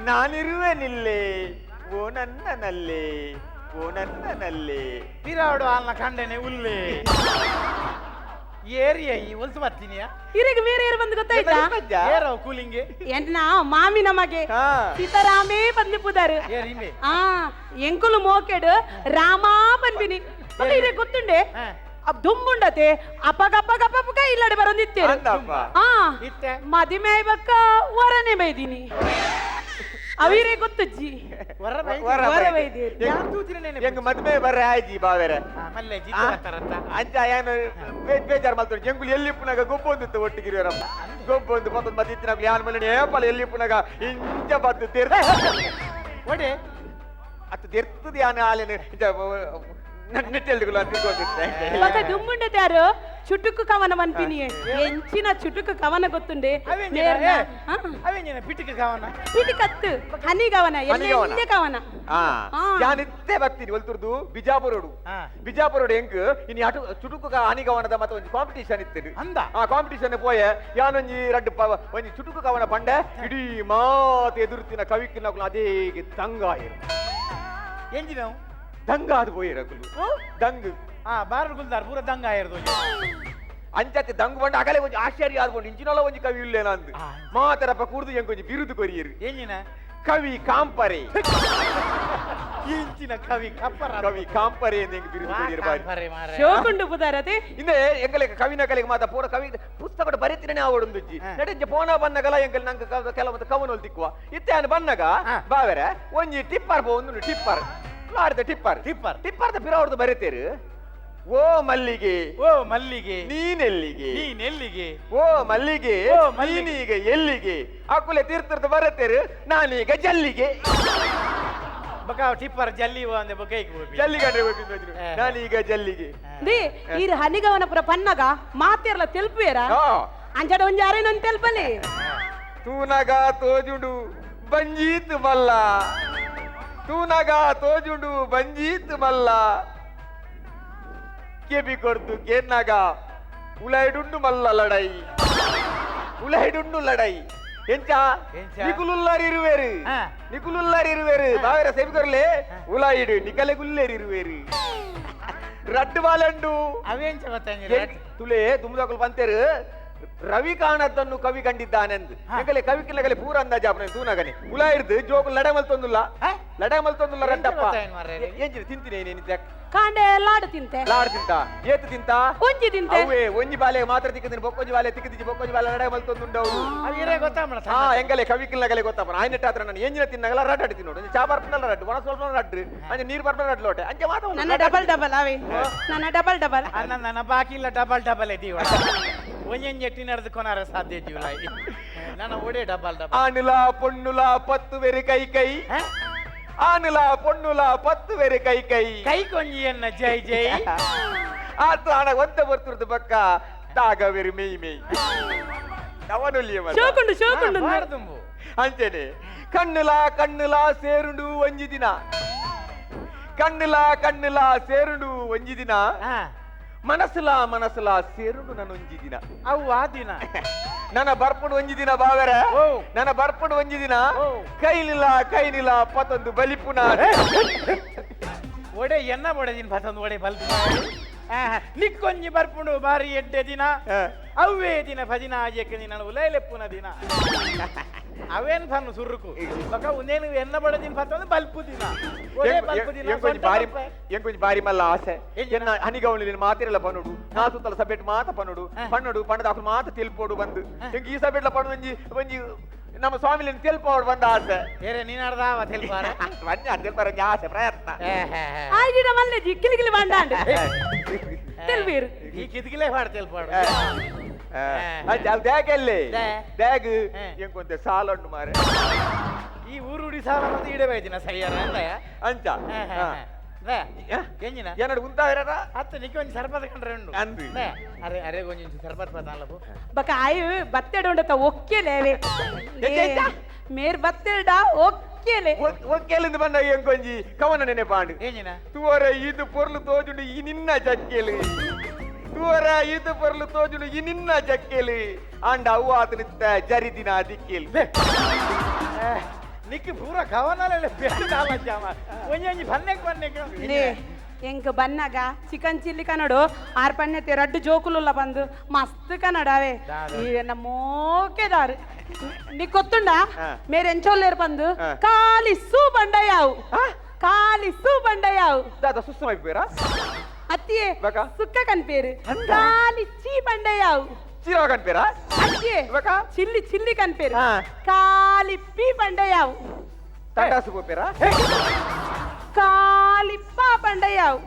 ನಾನಿರುವೆನಿಲ್ಲೆ ಓ ನನ್ನ ನಲ್ಲೆ ಓ ನನ್ನ ನಲ್ಲೆ ತಿರಾಡು ಅಲ್ಲ ಕಂಡನೆ ಉಲ್ಲೆ ಏರಿಯ ಈ ಹೊಲ್ಸು ಬರ್ತೀನಿಯಾ ಇರಿಗೆ ಬೇರೆ ಯಾರು ಬಂದು ಗೊತ್ತಾಯ್ತಾ ಏರವ್ ಕೂಲಿಂಗ್ ಎನ್ನ ಮಾಮಿ ನಮಗೆ ಸೀತಾರಾಮೇ ಬಂದಿಪ್ಪುದಾರು ಆ ಎಂಕುಲು ಮೋಕೆಡು ರಾಮಾ ಬಂದಿನಿ ಇರೇ ಗೊತ್ತುಂಡೆ ದುಂಬುಂಡತೆ ಅಪಗಪಗಪಗ ಇಲ್ಲಡೆ ಬರಂದಿತ್ತೇರು ಆ ಮದಿಮೆ ಬಕ್ಕ ವರನೆ ಬೈದಿನಿ. ಅವಿರೇ ಗೊತ್ತುಜ್ಜಿ. ವರ ಬೈದೇರು. ಎಂಗ್ ಮದ್ಮೆ ಬರ್ರೆ ಆಯ್ಜಿ ಬಾವೆರೆ. ಮಲ್ಲೆ ಜಿದ್ದು ಬರ್ತಾರಂತ. ಅಂಚ ಏನು ಬೇಜಾರ್ ಮಲ್ತೊಡು ಎಂಗುಲು ಎಲ್ಲಿ ಪುನಗ ಗೊಬ್ಬೊಂದಿತ್ತು ಒಟ್ಟಿಗಿರಿಯರಪ್ಪ. ಗೊಬ್ಬೊಂದು ಪತ್ತೊಂದು ಮತ್ತಿ ಇತ್ತಿನಕ್ಲು ಯಾನ್ ಮಲ್ಲೆ ಏಪಲ ಎಲ್ಲಿ ಪುನಗ ಇಂಚ ಬತ್ತು ತೆರ್ ಒಡೆ ಅತ್ತು ದೆರ್ತದ ಯಾನ್ ಆಲೆನ ಇಂಚ ನೆಟ್ಟೆಲ್ದಿಗುಲ ತಿರ್ಗೋದಿತ್ತೆ. ಬೊಕ ದುಂಬುಂಡತೆ ಯಾರು ಚುಟುಕು ಕವನ ಮನ್ಪಿನಿ ಎಂಚಿನ ಚುಟುಕು ಕವನ ಗೊತ್ತುಂಡೆ. ಅವೇಂಜಿನ ಪಿಟಿಕ ಕವನ? ಪಿಟಿಕತ್ತು ಹನಿ ಕವನ, ಎಲ್ಲೆ ಕವನ. ಯಾನಿತ್ತೆ ಬರ್ತೀನಿ ಒಲ್ತುರ್ದು ಬಿಜಾಪುರೋಡು. ಬಿಜಾಪುರೋಡು ಎಂಕ್ ಇನಿ ಅಟು ಚುಟುಕು ಹನಿ ಕವನದ ಮತ್ತೆ ಒಂಜಿ ಕಾಂಪಿಟಿಷನ್ ಇತ್ತು. ಅಂದ ಆ ಕಾಂಪಿಟಿಷನ್ ಪೋಯೆ ಯಾನೊಂಜಿ ರಡ್ಡು ಒಂಜಿ ಚುಟುಕು ಕವನ ಪಂಡೆ ಇಡೀ ಮಾತು ಎದುರುತ್ತಿನ ಕವಿಕ್ಕಿನಕುಲು ಅದೇ ದಂಗಾಯಿರು. ಎಂಜಿನ ದಂಗಾದ ಪೋಯಿರಕುಲು ದಂಗ್. ಆ ಬಾರ್ ಗುಲ್ದಾರ್ ಪೂರ ದಂಗ ಆಯಿರ್ದು. ಅಂಚತ್ತೆ ದಂಗು ಬಂಡ ಅಗಲೆ ಒಂಜಿ ಆಶ್ಚರ್ಯ ಆದ್ಕೊಂಡು ಇಂಚಿನೊಲ ಒಂಜಿ ಕವಿ ಇಲ್ಲೇನ ಅಂದು ಮಾತರಪ್ಪ ಕೂರ್ದು ಎಂಕೊಂಜಿ ಬಿರುದು ಕೊರಿಯರು. ಎಂಜಿನ ಕವಿ ಕಾಂಪರೆ. ಇಂಚಿನ ಕವಿ ಕಪ್ಪರ ಕವಿ ಕಾಂಪರೆ ಎಂದು ಎಂಕ್ ಬಿರುದು ಕೊರಿಯರು ಬಾರಿ ಶೋಕುಂಡು ಪುದಾರತೆ. ಇಂದೆ ಎಂಗಲೆಗೆ ಕವಿನ ಕಲೆಗೆ ಮಾತ ಪೂರ ಕವಿ ಪುಸ್ತಕಡು ಬರೆತಿನೇ ಆವಡೊಂದುಜ್ಜಿ ನಡೆ ಪೋನ ಬನ್ನಗಲ ಎಂಕಲ್ ನಂಗೆ ಕೆಲವು ಕವನೊಲ್ ತಿಕ್ಕುವ ಇತ್ತೆ ಆನ್ ಬನ್ನಗ ಬಾವೆರೆ ಒಂಜಿ ಟಿಪ್ಪರ್ ಪೋಂದು ಟಿಪ್ಪರ್ ಲಾರಿದ ಟಿಪ್ಪರ್ ಟಿಪ್ಪರ್ ಟಿಪ್ಪರ್ದ ಪಿರವರ್ದು ಬರೆತೇರು. ಓ ಮಲ್ಲಿಗೆ, ಓ ಮಲ್ಲಿಗೆ, ನೀನೆಲ್ಲಿಗೆ, ನೀನೆಲ್ಲಿಗೆ, ಓ ಮಲ್ಲಿಗೆ, ಓ ಮಲ್ಲಿಗೆ, ನೀನೀಗ ಎಲ್ಲಿಗೆ, ಅಕುಲೆ ತೀರ್ಥರ್ದು ಬರತೇರು ನಾನೀಗ ಜಲ್ಲಿಗೆ. ಬಕ ಟಿಪ್ಪರ್ ಜಲ್ಲಿ ಅಂದೆ ಬೊಕ ಜಲ್ಲಿಗೆ ನಾನೀಗ ಜಲ್ಲಿಗೆ. They ಈರ್ ಹನಿಗವನಪುರ ಪನ್ನಗ ಮಾತೇರ್ಲ ತೆಲ್ಪುವೇರ ಅಂಚಡ ಒಂಜಿ ಅರೇನೊಂದು ತೆಲ್ಪಲಿ. ತೂನಗ ತೋಜುಂಡು ಬಂಜೀತ್ ಮಲ್ಲ, ತೂನಗ ತೋಜುಂಡು ಬಂಜೀತ್ ಮಲ್ಲ, ಕೆಬಿ ಕೊರ್ದು ಕೇನ್ನಾಗ ಉಲೈಡುಂಡು ಮಲ್ಲ ಲಡೈ, ಉಲೈಡುಂಡು ಲಡೈ. ಎಂಚ ನಿಕುಲುಲ್ಲಾರ್ ಇರುವೇರು, ನಿಕುಲುಲ್ಲಾರ್ ಇರುವೇರು ಬಾವೇರ ಸೆಬಿಕೊರ್ಲೆ ಉಲಾಯಿಡು ನಿಕಲೆ ಗುಲ್ಲೇರು ಇರುವೇರು ರಡ್ಡು ಬಾಲಂಡು. ಅವೇಂಚ ತುಲೆ ದುಮ್ದಕುಲು ಬಂತೇರು ರವಿ ಕಾಣದ್ದನ್ನು ಕವಿ ಕಂಡಿದ್ದಾನೆಂದು. ಎಂಕಲೆ ಕವಿ ಕಿಲ್ಲಗಲೆ ಪೂರ ಅಂದಾಜಾಪನೆ ತೂನಗನೆ ಉಲಾಯಿಡ್ದು ಜೋಕು ಲಡೆ ಮಲ್ತೊಂದುಲ್ಲ, ಲಡೆ ಮಲ್ತೊಂದುಲ್ಲ ರಡ್ಡಪ್ಪ. ಎಂಜಿನ ತಿಂತೀನಿ ನೀನು ಕಾಂಡೆ ಲಾಡು ತಿಂತೆ, ಲಾಡು ತಿಂತ, ಏತು ತಿಂತ, ಒಂಜಿ ತಿಂತೆ. ಅವೇ ಒಂಜಿ ಬಾಲೆ ಮಾತ್ರ ತಿಕ್ಕದಿನಿ, ಬೊಕ್ಕೊಂಜಿ ಬಾಲೆ ತಿಕ್ಕದಿಜಿ, ಬೊಕ್ಕೊಂಜಿ ಬಾಲೆ ಲಡೆ ಮಲ್ತೊಂದುಂಡವು. ಗೊತ್ತಾ? ಹಾ ಎಂಗಲೆ ಕವಿ ಕಿಲ್ಲಗಲೆ ಗೊತ್ತಪ್ಪ. ಆಯ್ನೆಟ್ಟ ಹತ್ರ ನಾನು ಎಂಜಿನ ತಿನ್ನಗಲ ರಡ್ಡು ತಿನ್ನೋಡು, ಚಾ ಬರ್ಪನಲ್ಲ ರಡ್ಡು, ಒಣ ಸ್ವಲ್ಪ ರಡ್ಡು, ಅಂಚೆ ನೀರು ಬರ್ಪನ ರಡ್ಡು ಲೋಟೆ ಅಂಚೆ ಮಾತ್ರ. ನನ್ನ ಡಬಲ್ ಡಬಲ್ ಅವೇ, ನನ್ನ ಡಬಲ್ ಡಬಲ್. ನನ್ನ ಬಾಕಿ ಇಲ್ಲ ಡಬಲ್ ಡಬಲ್ ಇದೀವ ಒಂಜೊಂಜಿ ಎಟ್ಟಿ ಕೊನಾರ ಸಾಧ್ಯ ಜೀವಲ ನನ್ನ ಒಡೆ ಡಬಲ್ ಡಬಲ್. ಆನುಲ ಪೊನ್ನುಲ ಪತ್ತು ಬೇರೆ ಕೈ ಕೈ, ಆನುಲ ಪೊನ್ನುಲ ಪತ್ತು ಬೇರೆ ಕೈ ಕೈ, ಕೈ ಕೊಂಜಿಯನ್ನ ಜೈ ಜೈ. ಆತು ಆಣ ಒಂತ ಬರ್ತುರ್ದು ಪಕ್ಕ ತಾಗವೇರು ಮೇಯ್ ಮೇಯ್ ಅವನುಲಿಯ ಶೋಕುಂಡು ಶೋಕುಂಡು ಅಂಚನೆ. ಕಣ್ಣುಲ ಕಣ್ಣುಲ ಸೇರುಂಡು ಒಂಜಿ ದಿನ, ಕಣ್ಣುಲ ಕಣ್ಣುಲ ಸೇರುಂಡು ಒಂಜಿ ದಿನ, ಮನಸುಲ ಮನಸುಲ ಸೇರುಂಡು ನನ್ನ ಒಂಜಿ ದಿನ. ಅವು ಆ ದಿನ ನನ್ನ ಬರ್ಪುಡು ಒಂಜಿ ದಿನ ಬಾವೆರೆ, ನನ್ನ ಬರ್ಪುಡು ಒಂಜಿ ದಿನ, ಕೈಲಿಲ್ಲ ಕೈನಿಲ್ಲ ಪತೊಂದು ಬಲಿಪುನ. ಒಡೆ ಎನ್ನ ಒಡೆ ದಿನ ಪತೊಂದು ಒಡೆ ಬಲ್ಪು ನಿಕ್ಕೊಂಜಿ ಬರ್ಪುಂಡು ಬಾರಿ ಎಡ್ಡೆ ದಿನ, ಅವೇ ದಿನ ಭಜಿನ ಆಜಕ್ಕೆ ದಿನ ಉಲೈಲೆಪ್ಪುನ ದಿನ. ಅವೇನ್ ಫನ್ನು ಸುರುಕು ಬಕ ಉಂದೇನು ಎನ್ನ ಬಡ ದಿನ ಪತೊಂದು ಬಲ್ಪು ದಿನ ಒಡೆ ಬಲ್ಪು ದಿನ. ಎಂಕೊಂಜಿ ಬಾರಿ ಮಲ್ಲ ಆಸೆ ಎನ್ನ ಹನಿಗವನಲ್ಲಿ ಮಾತಿರಲ್ಲ ಪನ್ನುಡು, ನಾ ಸುತ್ತಲ ಸಬ್ಜೆಕ್ಟ್ ಮಾತ ಪನ್ನುಡು ಪನ್ನುಡು ಪಣ್ಣದ ಅಕುಲು ಮಾತ ತೆಲ್ಪೋಡು ಬಂದು ಎಂಕ್ ಈ ಸಬ್ಜೆಕ್ಟ್ಲ ಪಣ್ಣು ಒಂಜಿ ಒಂಜಿ ನಮ್ಮ ಸ್ವಾಮಿಲಿನ ತೆಲ್ಪೋಡು ಬಂದ ಆಸೆ. ಏರೆ ನೀನಾಡ್ದಾವ ತೆಲ್ಪಾರ ಬಂದ ತೆಲ್ಪಾರ ಒಂಜಿ ಆಸೆ ಪ್ರಯತ್ನ. ಆಯ್ದಿನ ಮಲ್ಲೆ ಜಿಕ್ಕಿಲಿ ಗಿಲಿ ಬಂದಾಂಡು ತೆಲ್ವೀರು ಈ ಕಿದ್ಗಿಲೇ ಪಾಡ್ ತೆಲ್ಪಾಡು. ದ್ಯಾಗಲ್ಲೇ ದ್ಯಾಗ್ ಎಂಕೊಂತೆ ಸಾಲಂಡು ಮಾರೆ ಈ ಊರುಡಿ ಸಾಲ ಮತ್ತೆ ಇಡೇ ಬೈದಿನ ಸಯ್ಯಾರ ಅಂಚ ಎಂಜಿನ ಏನಡು ಉಂತಾವಿರ ಅತ್ತ ನಿಕ್ಕೆ ಒಂಜಿ ಸರ್ಬತ್ ಕಂಡ್ರೆ ಉಂಡು ಅಂದು ಅರೆ ಅರೆ ಒಂಜಿ ಸರ್ಬತ್ ಬತ್ತಾನಲಪು ಬಕ ಆಯು ಬತ್ತೆಡ ಉಂಡತ ಒಕ್ಕೆಲೇವೆ ಮೇರ್ ಬತ್ತೆಡ ಒಕ್ಕೆಲೆ ಒಕ್ಕೆಲಿಂದ ಬಂದಾಗ ಎಂಕೊಂಜಿ ಕವನ ನೆನೆಪಾಂಡು. ಎಂಜಿನ ತುವರ ಇದು ಪೊರ್ಲು ತೋಜುಂಡು ಈ ನಿನ್ನ ಜಕ್ಕೆಲು, ತುವರ ಇದು ಪೊರ್ಲು ತೋಜುಂಡು ಈ ನಿನ್ನ ಜಕ್ಕೆಲು, ಆಂಡ ಅವು ಆತನಿತ್ತ ಜರಿದಿನ ದಿಕ್ಕೆಲು. ನಿಕ್ ಪೂರ ಕವನಲೆ ಜಾಮ ಒಂಜೊಂಜಿ ಬನ್ನೆಕ್ ಬನ್ನೆಕ್. ಎಂಕ್ ಬನ್ನಾಗ ಚಿಕನ್ ಚಿಲ್ಲಿ ಕನ್ನಡು ಆರ್ ಪಣ್ಣೆ ರಡ್ಡು ಜೋಕುಲುಲ್ಲ ಬಂದು ಮಸ್ತ್ ಕನ್ನಡ ಅವೇ ಈ ಮೋಕೆದಾರು. ನೀ ಗೊತ್ತುಂಡ ಮೇರೆ ಎಂಚೊಲ್ಲೇರು ಬಂದು ಖಾಲಿ ಸೂ ಬಂಡಯಾವು, ಖಾಲಿ ಸೂ ಬಂಡಯಾವು. ದಾದ ಸುಸ್ತು ಮೈಪೇರಾ ಅತ್ತಿಯೇ ಸುಕ್ಕ ಕನ್ಪೇರು ಖಾಲಿ ಚೀ ಬಂಡಯಾವು. ಚೀರಾ ಕನ್ಪೇರಾ ಅತ್ತಿಯೇ ಚಿಲ್ಲಿ ಚಿಲ್ಲಿ ಕನ್ಪೇರು ಖಾಲಿ ಪೀ ಬಂಡಯಾವು. ತಂಡಾಸು ಪೋಪೇರಾ? ಖಾಲಿ ಪಾಪಂಡಯಾವ್,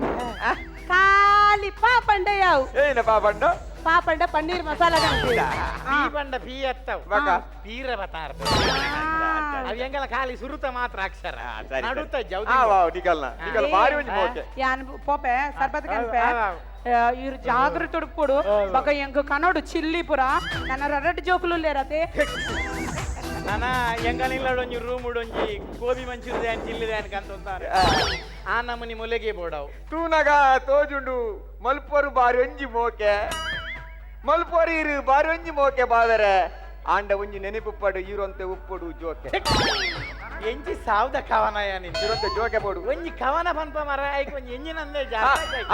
ಖಾಲಿ ಪಾಪಂಡಯಾವ್. ಏನ ಪಾಪಂಡ? ಪಾಪಂಡ ಪನ್ನೀರ್ ಮಸಾಲ ಕನ್ಪಿ. ಪೀ ಪಂಡ ಪೀ ಅತ್ತವ್. ಬಕ. ಪೀರ ಬತಾರ ಅವ್ ಎಂಗಲ ಖಾಲಿ ಸುರುತ ಮಾತ್ರ ಅಕ್ಷರ ನಡುತ ಜೌದಿ. ಆ ವಾವ್, ನಿಕಲ್ನ ನಿಕಲ್ ಬಾರಿ ಒಂಜಿ ಮೋಕೆ. ಯಾನ್ ಪೋಪೆ ಸರ್ಬತ್ ಕನ್ಪೆ. ಆ, ಇರು ಜಾಗೃತ ಉಡುಪುಡು ಬಕ ಎಂಕ್ ಕನೋಡು ಚಿಲ್ಲಿ ಪುರ ನನ್ನ ರಡ್ಡು ಜೋಕುಲು ಲೇರತೆ. ನನ ಎಂಗಲಿಲ್ಲಡೊಂಜಿ ರೂಮ್ ಉಡೊಂಜಿ ಗೋಬಿ ಮಂಚೂರಿಯನ್ ಚಿಲ್ಲಿದಾನ್ ಕಂತೊಂತಾರೆ ಆ ನಮನಿ ಮೊಲೆಗೆ ಬೋಡವು. ತೂನಗ ತೋಜುಂಡು ಮಲ್ಪರು ಬಾರಿ ಒಂಜಿ ಮೋಕೆ, ಮಲ್ಪರು ಇರು ಬಾರಿ ಒಂಜಿ ಮೋಕೆ ಬಾದರೆ ಆಂಡ ಒಂಜಿ ನೆನಪುಪ್ಪಡು ಈರೊಂತೆ ಉಪ್ಪಡು ಜೋಕೆ. ಎಂಜಿ ಸಾವ್ದ ಕವನ ಯಾನಿ. ಈರೊಂತೆ ಜೋಕೆ ಬೋಡು. ಒಂಜಿ ಕವನ ಪನ್ಪ ಮರ ಐಕ್ ಒಂಜಿ ಎಂಜಿನ ಅಂದೆ.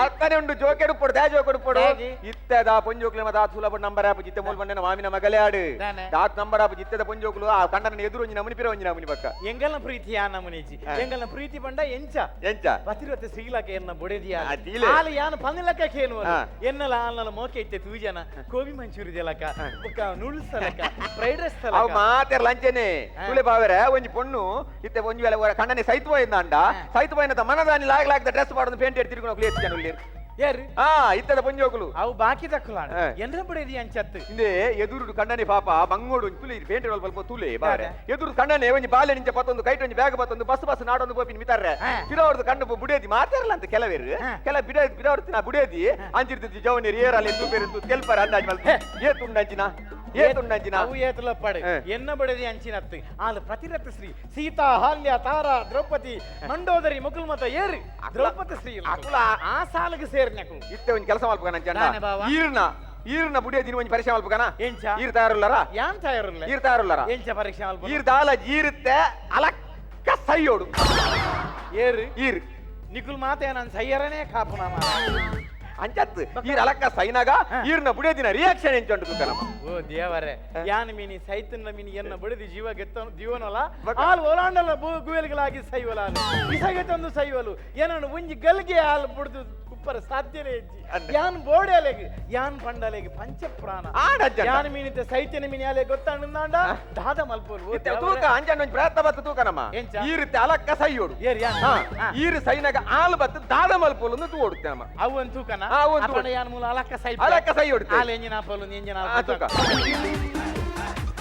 ಅಕ್ಕನೆ ಉಂಡು ಜೋಕೆ ಉಪ್ಪಡು ದ್ಯಾ ಜೋಕೆ ಉಪ್ಪಡು. ದಾಗಿ? ಇತ್ತೆದ ಪೊಂಜೋಕ್ಲೆ ಮದ ಸುಲಭ ನಂಬರ್ ಆಪು ಜಿತ್ತೆ ಮೂಲ್ ಬಂಡೆನ ಮಾಮಿನ ಮಗಲೇ ಆಡು. ದಾನೆ? ದಾತ್ ನಂಬರ್ ಆಪು ಜಿತ್ತೆದ ಪೊಂಜೋಕ್ಲು ಆ ಕಂಡನ ಎದುರು ಒಂಜಿ ನಮುನಿ ಪಿರ ಒಂಜಿ ನಮುನಿ ಪಕ್ಕ. ಎಂಗಲ್ನ ಪ್ರೀತಿ ಆ ನಮುನಿಜಿ. ಎಂಗಲ್ನ ಪ್ರೀತಿ ಪಂಡ ಎಂಚ? ಎಂಚ? ಪತಿರತೆ ಶ್ರೀಲಕ ಎನ್ನ ಬೊಡೆದಿಯ. ಆ, ದೀಲೆ. ಆಲು ಯಾನು ಪಂದಿಲಕ್ಕ ಕೇನುವ. ಆ. ಎನ್ನಲ ಆಲ್ನಲ ಮೋಕೆ ಇತ್ತೆ ತೂಜನ ಗೋಬಿ ಮಂಚೂರಿ ದೆಲಕ ಬೊಕ್ಕ ನೂಡಲ್ಸ್ ತಲಕ ಫ್ರೈಡ್ ರೈಸ್ ಅವ್ ತಲಕ. ಮಾತೆರ್ ಲಂಚನೆ. ಆ. ತುಲೆ ಬಾವೆರೆ ಒಂಜಿ ಪೊಣ್ಣು ಇತ್ತೆ ಒಂಜಿ ವೇಳೆ ಒರ ಕಂಡನೆ ಸೈತ್ವ ಇಂದಾಂಡ ಸೈತ್ವ ಮನದಾನಿ ಲಾಗ್ ಲಾಗ್ದ ಡ್ರೆಸ್ ಪಾಡೊಂದು ಪೇಂಟ್ ತಿರುಗುನ ಏತ್ ಜನ ಉಲ್ಲೇರ್. ಏರು? ಆ ಇತ್ತದ ಪೊಂಜೋಕುಲು. ಅವು ಬಾಕಿ ತಕ್ಕುಲಾಣ. ಆ. ಎನ್ನ ಬೊಡೆದಿ ಅಂಚತ್ತು. ಇಂದೆ ಎದುರು ಕಂಡನೆ ಪಾಪ ಬಂಗೋಡು ಒಂಜಿ ತುಲೆ ಪೇಂಟ್ ರೋಲ್ ಸ್ವಲ್ಪ ತುಲೆ ಬಾರೆ. ದಾನೆ? ಎದುರು ಕಂಡನೆ ಒಂಜಿ ಬಾಲೆ ನಿಂಚ ಪತ್ತೊಂದು ಕೈಟ್ ಒಂಜಿ ಬ್ಯಾಗ್ ಪತ್ತೊಂದು ಬಸ್ ಬಸ್ ನಾಡೊಂದು ಪೋಪಿನ ಮಿತಾರ್ರೆ. ಆ. ಪಿರವರ್ದು ಕಂಡು ಬುಡೇದಿ ಮಾತಾರಲ್ಲ ಅಂತ ಕೆಲವೇರು. ಆ. ಕೆಲ ಬಿಡ ಬಿರವರ್ತಿನ ಬುಡೇದಿ ಅಂಚಿರ್ತಿದ್ದಿ ಜವನಿರು ಏರಲ್ಲಿ ತೂಪೇರು ತೆಲ್ಪರ ಅಂದಾಜ್ ಮಲ್ತು ಏ ತುಂಡಂಚಿನ ಏ ತುಂಡಂಚಿನ. ಅವು ಏತುಲಪ್ಪಾಡು. ಆ. ಎನ್ನ ಬೊಡೆದಿ ಅಂಚಿನತ್ತು ಆಲು ಪ್ರತಿರಥ ಶ್ರೀ ಸೀತಾ ಹಾಲ್ಯ ತಾರಾ ದ್ರೌಪದಿ ಮಂಡೋದರಿ ಮುಕುಲ್ಮತ ಏರು ದ್ರೌಪದಿ ಶ್ರೀ ಅಕುಲ. ಆ ಸಾಲಿಗೆ ಸೇರಿನಕುಲು. ಇತ್ತೆ ಒಂಜಿ ಕೆಲಸ ಮಲ್ಪಗನ ಅಂಚಂಡ. ದಾನೆ ಬಾವ? ಈರ್ನ ಈರ್ನ ಬುಡೇದಿನ ಒಂಜಿ ಪರೀಕ್ಷೆ ಮಲ್ಪಗನ. ಎಂಚ? ಈರ್ ತಯಾರುಲ್ಲರ? ಯಾನ್ ತಯಾರುಲ್ಲ. ಈರ್ ತಯಾರುಲ್ಲರ? ಎಂಚ ಪರೀಕ್ಷೆ ಮಲ್ಪುನ? ಈರ್ ದಾಲ ಈರುತ್ತೆ ಅಲಕ್ಕ ಸೈಯೋಡು. ಏರು? ಈರ್. ನಿಕುಲ್ ಮಾತೆ ನಾನು ಸೈಯರನೇ ಕಾಪುನ ಮಾರ. ಅಂಚತ್ ಈರ್ ಅಲಕ್ಕ ಸೈನಾಗ ಈರ್ನ ಬುಡೇದಿನ ರಿಯಾಕ್ಷನ್ ಎಂಚುಂಡು ತೂಕನಮ್ಮ. ಓ ದೇವರೇ, ಯಾನ್ ಮೀನಿ ಸೈತನ್ನ ಮೀನಿ ಎನ್ನ ಬಡಿದಿ ಜೀವ ಗೆತ್ತ ಜೀವನಲ ಬಕ. ಆಲ್ ಓಲಾಂಡಲ ಗುವೆಲ್ಗಳಾಗಿ ಸೈವಲ ಇಸಗೆತ್ತೊಂದು ಸೈವಲು ಏನನ್ನು ಒಂಜಿ ಗಲ್ಗೆ ಆಲ್ ಬುಡ್ದು ಉಪ್ಪರ ಸಾಧ್ಯನೇ ಇಜ್ಜಿ. ಅಂದೆ. ಯಾನ್ ಬೋಡೆಲೆಗ್ ಯಾನ್ ಪಂಡಲೆಗ್ ಪಂಚಪ್ರಾಣ. ಆಡ ಅಂಚಂಡ. ಯಾನ್ ಮೀನಿತ ಸೈತನ ಮೀನಿ ಅಲೆ ಗೊತ್ತಾಂಡ ದಾದ ಮಲ್ಪೋಲು ಓ ಇತ್ತೆ ದೇವರೇ. ತೂಕ ಅಂಚಂಡ ಒಂಜಿ ಪ್ರಯತ್ನ ಬತ್ತು ತೂಕನಮ್ಮ. ಎಂಚ? ಈರುತ್ತೆ ಅಲಕ್ಕ ಸೈಯೋಡು. ಏರ್ ಯಾನ್? ಹಾ. ಹಾ. ಈರ್ ಸೈನಾಗ ಆಲ್ ಬತ್ತು ದಾದ ಮಲ್ಪೋಲು ತೂ ಓಡುತ್ತೆ ನಮ್ಮ. ಅವು ಒಂದು ತೂಕನ? ಆ, ಅವು ಒಂದು ಅಪ್ಪಣ ತೂಕ. ಯಾನ್ ಮೂಲ ಅಲಕ್ಕ ಸೈ ಅಲಕ್ಕ ಸೈ ಹೊಡಿತೆ. ಆಲ್ ಎಂಜಿನ ಪೋಲು ಎಂಜಿನ. ಆ, ತೂಕ.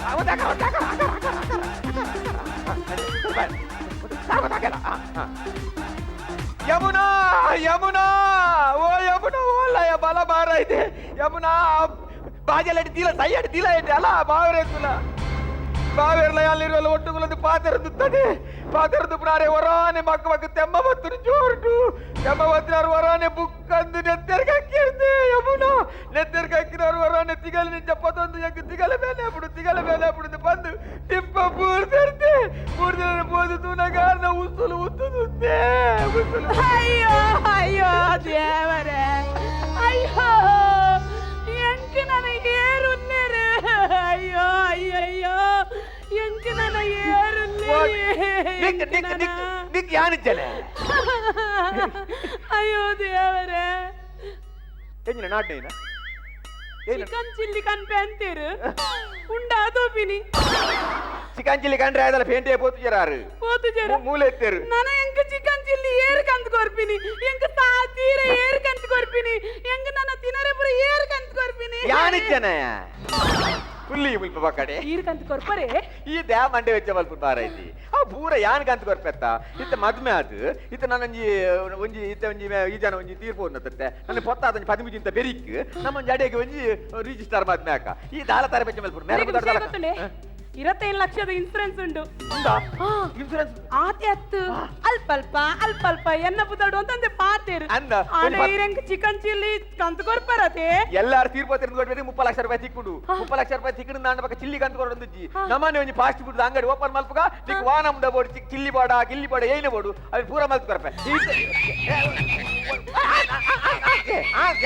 ಆ, ಒತ್ತಾಕ, ಒತ್ತಾಕ, ಅಕರ, ಅಕರ, ಅಕರ, ಅಕರ, ಅಕರ. ಆ, ಒತ್ತಾಕಲ್ಲ, ಆ, ಆ. ಯಮುನಾ ಯಮುನಾ ಓ ಯಮುನಾ ಓ ಲಯ ಬಲ ಬಾರ ಐತೆ ಯಮುನಾ ಬಾಜಲಡಿ ತೀಲ ಸೈಯಡಿ ತೀಲ ಐತೆ ಅಲ್ಲ ಬಾವರೆ ತುಲ ಬಾವೇರ್ಲ ಅಲ್ಲಿರುವಲ್ಲ ಒಟ್ಟುಗುಲದು ಪಾತೆರದು ತಡೆ ಪಾತೆರದು ಪುನಾರೆ ವರಾನೆ ಮಕ್ಕ ಮಕ್ಕ ತೆಮ್ಮ ಬತ್ತುನು ಜೋರುಟು ತೆಮ್ಮ ಬತ್ತಿನಾರು ವರಾನೆ ಬುಕ್ಕಂದು ನೆತ್ತೆರ್ ಕಕ್ಕಿರ್ತೆ ಯಮುನಾ ನೆತ್ತೆರ್ ಕಕ್ಕಿನಾರು ವರಾನೆ ತಿಗಲು ನಿಂಚ ಪತೊಂದು ಎಂಕ್ ತಿಗಲ ಮೇಲೆ ಅప్పుడు ತಿಗಲ ಮೇಲೆ ಅప్పుడు ಬಂದು ಟಿಪ್ಪ ಪೂರ್ತಿರ್ತೆ ಪೂರ್ತಿ ಪೋದು ತೂನಗಾರ್ನ ಉಸುಲು ಉತ್ತುದುತ್ತೆ ಉಸುಲು. ಅಯ್ಯೋ ಅಯ್ಯೋ ದೇವರೇ, ಅಯ್ಯೋ ಎಂಕ್ ನನ್ನ ಏರುಲ್ಲೇರು. ಅಯ್ಯೋ ಅಯ್ಯೋ ಅಯ್ಯೋ ಎಂಕ್ ನನ್ನ ಏರುಲ್ಲೇರು. ನಿಕ್ ನಿಕ್ ನಿಕ್ ನಿಕ್ ಯಾನಿಜ್ಜನೆ. ಅಯ್ಯೋ ದೇವರೇ. ಎಂಜಿನ ನಾಡ್ನೇನ ಏನು? ಚಿಕನ್ ಚಿಲ್ಲಿ ಕನ್ಪೆ ಅಂತೀರು ಉಂಡಾ ತೋಪಿನಿ. ಚಿಕನ್ ಚಿಲ್ಲಿ ಕಂಡ್ರೆ ಆಯ್ತಲ್ಲ ಪೇಂಟೆ ಪೋತು ಜರಾರು. పోతు జర. ಮೂಲೆ ಎತ್ತೇರು. ನನ ಎಂಕ್ ಚಿಕನ್ ಚಿಲ್ಲಿ ಏರ್ ಕಂತ್ ಕೊರ್ಪಿನಿ, ಎಂಕ್ ತೀರ ಏರ್ ಕಂತ್ ಕೊರ್ಪಿನಿ, ಎಂಕ್ ನನ್ನ ತಿನರೆ ಪುರ ಏರ್ ಕಂತ್ ಕೊರ್ಪಿನಿ. ಯಾನಿಜ್ಜನೆ ಪುಲ್ಲಿ ಮುಲ್ಪ ಬಕಡೆ. ಈರ್ ಕಂತ್ ಕೊರ್ಪರೆ. ಈ ದ್ಯಾ ಮಂಡೆ ವೆಚ್ಚ ಮಲ್ಪು ಬಾರೈತಿ ಆ ಪೂರ ಯಾನ್ ಕಂತ್ ಕೊರ್ಪೆತ್ತ ಇತ್ತ ಮದ್ಮೆ ಆತು ಇತ್ತ ನಾನೊಂಜಿ ಒಂಜಿ ಇತ್ತ ಒಂಜಿ ಈ ಜನ ಒಂಜಿ ತೀರ್ಪು ತತ್ತೆ ನನ್ನ ಪೊತ್ತಾದ ಒಂಜಿ ಪದಿಮುಜಿಂತ ಬೆರಿಕ್ ನಮ್ಮ ಒಂಜಿ ಅಡೆಗೆ ಒಂಜಿ ರಿಜಿಸ್ಟರ್ ಮದ್ಮೆ ಆಕ ಈ ದಾಲ ತರ ಬೆಚ್ಚ ಮಲ್ಪು ಮೇರೆ. ನಿನಗೆ ವಿಷಯ ಗೊತ್ತುಂಡೆ? 25 ಲಕ್ಷದ ಇನ್ಸೂರೆನ್ಸ್ ಉಂಡು. ಆ. ಇನ್ಸೂರೆನ್ಸ್. ಆತೆ ಅತ್ತು ಅಲ್ಪ ಅಲ್ಪ ಅಲ್ಪ ಅಲ್ಪ ಎನ್ನ ಪುದಡು ಅಂತಂದೆ ಪಾತೇರು. ಅಂದ, ಆಂಡ ಒಂಜಿ ಈರೆಂಕ್ ಚಿಕನ್ ಚಿಲ್ಲಿ ಕಂತ್ ಕೊರ್ಪರತೆ. ಎಲ್ಲಾರು ತೀರ್ಪು ತಿರ್ದು 30 ಲಕ್ಷ ರೂಪಾಯಿ ತಿಕ್ಕುಂಡು. 30 ಲಕ್ಷ ರೂಪಾಯಿ ತಿಕ್ಕುಂಡು ನಾಂಡ ಪಕ್ಕ ಚಿಲ್ಲಿ ಕಂತು ಕೊಡೊಂದುಜ್ಜಿ. ನಮ್ಮನೆ ಒಂಜಿ ಫಾಸ್ಟ್ ಫುಡ್ ಅಂಗಡಿ ಓಪನ್ ಮಲ್ಪುಗ ನಿಕ್ ವಾನಮ್ದ ಬೋಡು ಚಿಲ್ಲಿ ಬೋಡ ಗಿಲ್ಲಿ ಬೋಡ ಏನ ಬೋಡು ಅవి ಪೂರ ಮಲ್ತು ಕೊರಪೆ.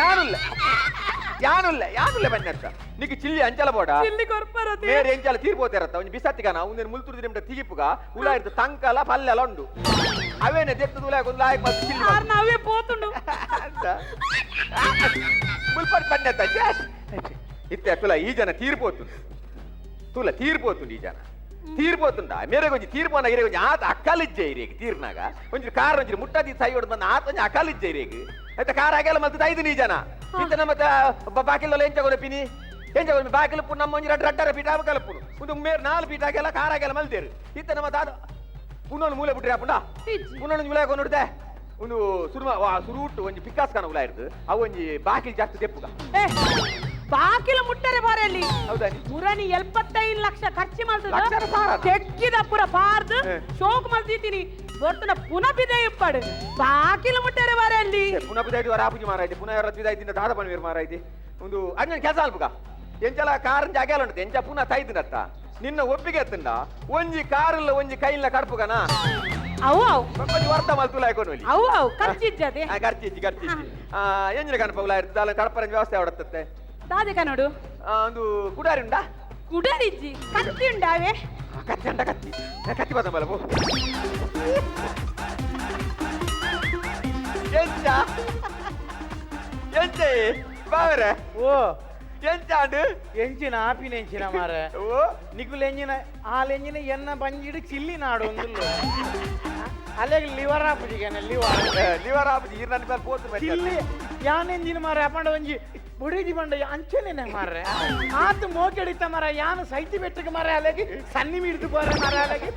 ಯಾನುಲ್ಲ ಯಾನುಲ್ಲ ಯಾನುಲ್ಲ ಬನ್ನತ್ತ ನಿಕ್ ಚಿಲ್ಲಿ ಅಂಚಲ ಬೋಡ. ಚಿಲ್ಲಿ ಕೊರ್ಪರತೆ. ಬೇರೆ ಎಂಚಲ ತೀರ್ಪೋತಿರತ್ತ ಒಂಜಿ ಬಿಸತ್ತಿಗನ ಒಂದಿನ ಮುಲ್ತುರ್ದು ನಿಮ್ಡ ತಿಗಿಪುಗ ಉಲ ಇರ್ತ ತಂಕಲ ಪಲ್ಲೆಲ ಉಂಡು ಅವೇನೆ ದೆತ್ತದ ಉಲಾಯ್ ಒಂದು ಲಾಯಕ್ ಮಲ್ತು ಚಿಲ್ಲಿ ಆರ್ ನಾವೇ ಪೋತುಂಡು. ಅಂತ ಮುಲ್ಪಟ್ ಬನ್ನತ್ತ ಜಾಸ್ ಇತ್ತೆ ತುಲ ಈ ಜನ ತೀರ್ಪೋತು ತುಲ ತೀರ್ಪೋತು ಈ ಜನ. ತೀರ್ಪೋತುಂಡ ಮೇರೆ ಒಂಜಿ ತೀರ್ಪೋನ ಇರೆ ಒಂಜಿ ಆತ ಅಕ್ಕಲಿಜ್ಜೆ ಇರೇಗ್ ತೀರ್ನಾಗ ಒಂಜಿ ಕಾರ್ ಒಂಜಿ ಮುಟ್ಟದಿ ಸೈಯೋಡು ಬಂದ ಆತ ಒಂಜಿ ಅಕ್ಕಲಿಜ್ಜೆ ಇರೇಗ್ ಐತ ಕಾರ್ ಆಗೆಲ್ಲ ಮಲ್ತದ ಐದು ನೀ ಜನ ಇತ್ತ ನಮ್ಮ ಬಾಕಿಲ್ಲ ಎಂಚ ಕೊನಪಿನಿ ಎಂಚ ಕೊನಪಿ ಬಾಕಿಲು ಪು ನಮ್ಮ ಒಂಜಿ ರಡ್ಡ ರಡ್ಡರ ಪೀಠ ಕಲಪುನು ಒಂದು ಮೇರ್ ನಾಲ್ ಪೀಠ ಆಗೆಲ್ಲ ಕಾರ್ ಆಗೆಲ್ಲ ಮಲ್ತೇರು ಇತ್ತ ನಮ್ಮ ದಾದ ಪುನೊಂದು ಮೂಲೆ ಬಿಟ್ರಿ ಅಪ್ಪುಂಡ ಪುನೊಂದು ಮೂಲೆ ಕೊನುಡ್ದೆ ಒಂದು ಸುರುಮ ವಾ ಸುರುಟು ಒಂಜಿ ಪಿಕ್ಕಾಸ್ ಕಾನ ಉಲ ಇರ್ದು ಅವು ಒಂಜಿ ಬಾಕಿಲ್ ಜಾಸ್ತಿ ತೆಪ್ಪುಗ. ಬಾಕಿಲ ಮುಟ್ಟರೆ ಬಾರಲ್ಲಿ. ಹೌದಾ? ಮುರನಿ 75 ಲಕ್ಷ ಖರ್ಚು ಮಾಡ್ತದ. ಲಕ್ಷ ಸಾರ? ತೆಕ್ಕಿದ ಪುರ ಪಾರ್ದು ಶೋಕ್ ಮಲ್ತಿದ್ದೀನಿ ಬರ್ತನ ಪುನಃ ಬಿದೆ ಇಪ್ಪಾಡು ಬಾಕಿಲ ಮುಟ್ಟರೆ ಬಾರಲ್ಲಿ. ಪುನಃ ಬಿದಾಯ್ತು ವರ ಆಪುಜಿ ಮಾರಾಯ್ತಿ ಪುನಃ ಯಾರ ಬಿದಾಯ್ತಿಂದ ದಾದ ಪನ್ವೀರ್ ಮಾರಾಯ್ತಿ ಒಂದು ಅಂಜನ್ ಕೆಲಸ ಅಲ್ಪುಗ ಎಂಚಲ ಕಾರನ್ ಜಾಗ ಉಂಟು ಎಂಚ ಪುನಃ ತೈದಿನತ್ತ ನಿನ್ನ ಒಪ್ಪಿಗೆ ಎತ್ತಂಡ ಒಂಜಿ ಕಾರುಲ್ಲ ಒಂಜಿ ಕೈಲ್ಲ ಕಡ್ಪುಗನ. ಅವು ಅವು. ಒಂಜಿ ವರ್ತ ಮಲ್ತುಲ ಹಾಕೊಂಡು. ಅವು ಅವು ಖರ್ಚಿಜ್ಜದೆ. ಖರ್ಚಿಜ್ಜಿ ಖರ್ಚಿಜ್ಜಿ ಎಂಜಿನ ಕನಪುಲ ಇರ್ತದೆ ಕಡಪರ ವ್ಯವಸ್ಥೆ ಅವಡತ್ತೆ. ದಾದೆ ಕನೋಡು. ಒಂದು ಕುಡಾರಿ ಉಂಡಾ? ಕುಡಾರಿಜ್ಜಿ, ಕತ್ತಿ ಉಂಡಾವೆ. ಕತ್ತಿ ಅಂಡ ಕತ್ತಿ ಕತ್ತಿ ಬದ ಬಲಬು ಎಂಚ ಎಂಚ ಬಾವರೆ. ಓ. ಎಂಚ ಅಂಡು? ಎಂಚಿನ ಆಪಿನ ಎಂಚಿನ ಮಾರೆ. ಓ. ನಿಕುಲು ಎಂಜಿನ ಆಲೆಂಜಿನ ಎನ್ನ ಬಂಜಿಡು ಚಿಲ್ಲಿ ನಾಡು ಒಂದುಲ್ಲು ಅಲ್ಲೇಗ ಲಿವರ್ ಆಪುಜಿಗೇನೆ ಲಿವರ್. ಲಿವರ್ ಆಪುಜಿ ಈರ್ ನನ್ನ ಮೇಲೆ ಪೋತು. ಚಿಲ್ಲಿ ಯಾನ್ ಎಂಜಿನ ಮಾರೆ ಅಪಂಡ ಒಂಜಿ ಬುಡಿಜಿ ಬಂಡ ಅಂಚೆನೆ ಮಾರ್ರೆ ಆತ ಮೋಕೆಡಿತ ಮಾರ ಯಾನ್ ಸೈತಿ ಬೆಟ್ಟಕ್ಕೆ ಮಾರೆ ಅಲ್ಲೇಗಿ ಸನ್ನಿ ಮಿಡ್ದು ಬೋರೆ ಮಾರ ಅಲ್ಲೇಗಿ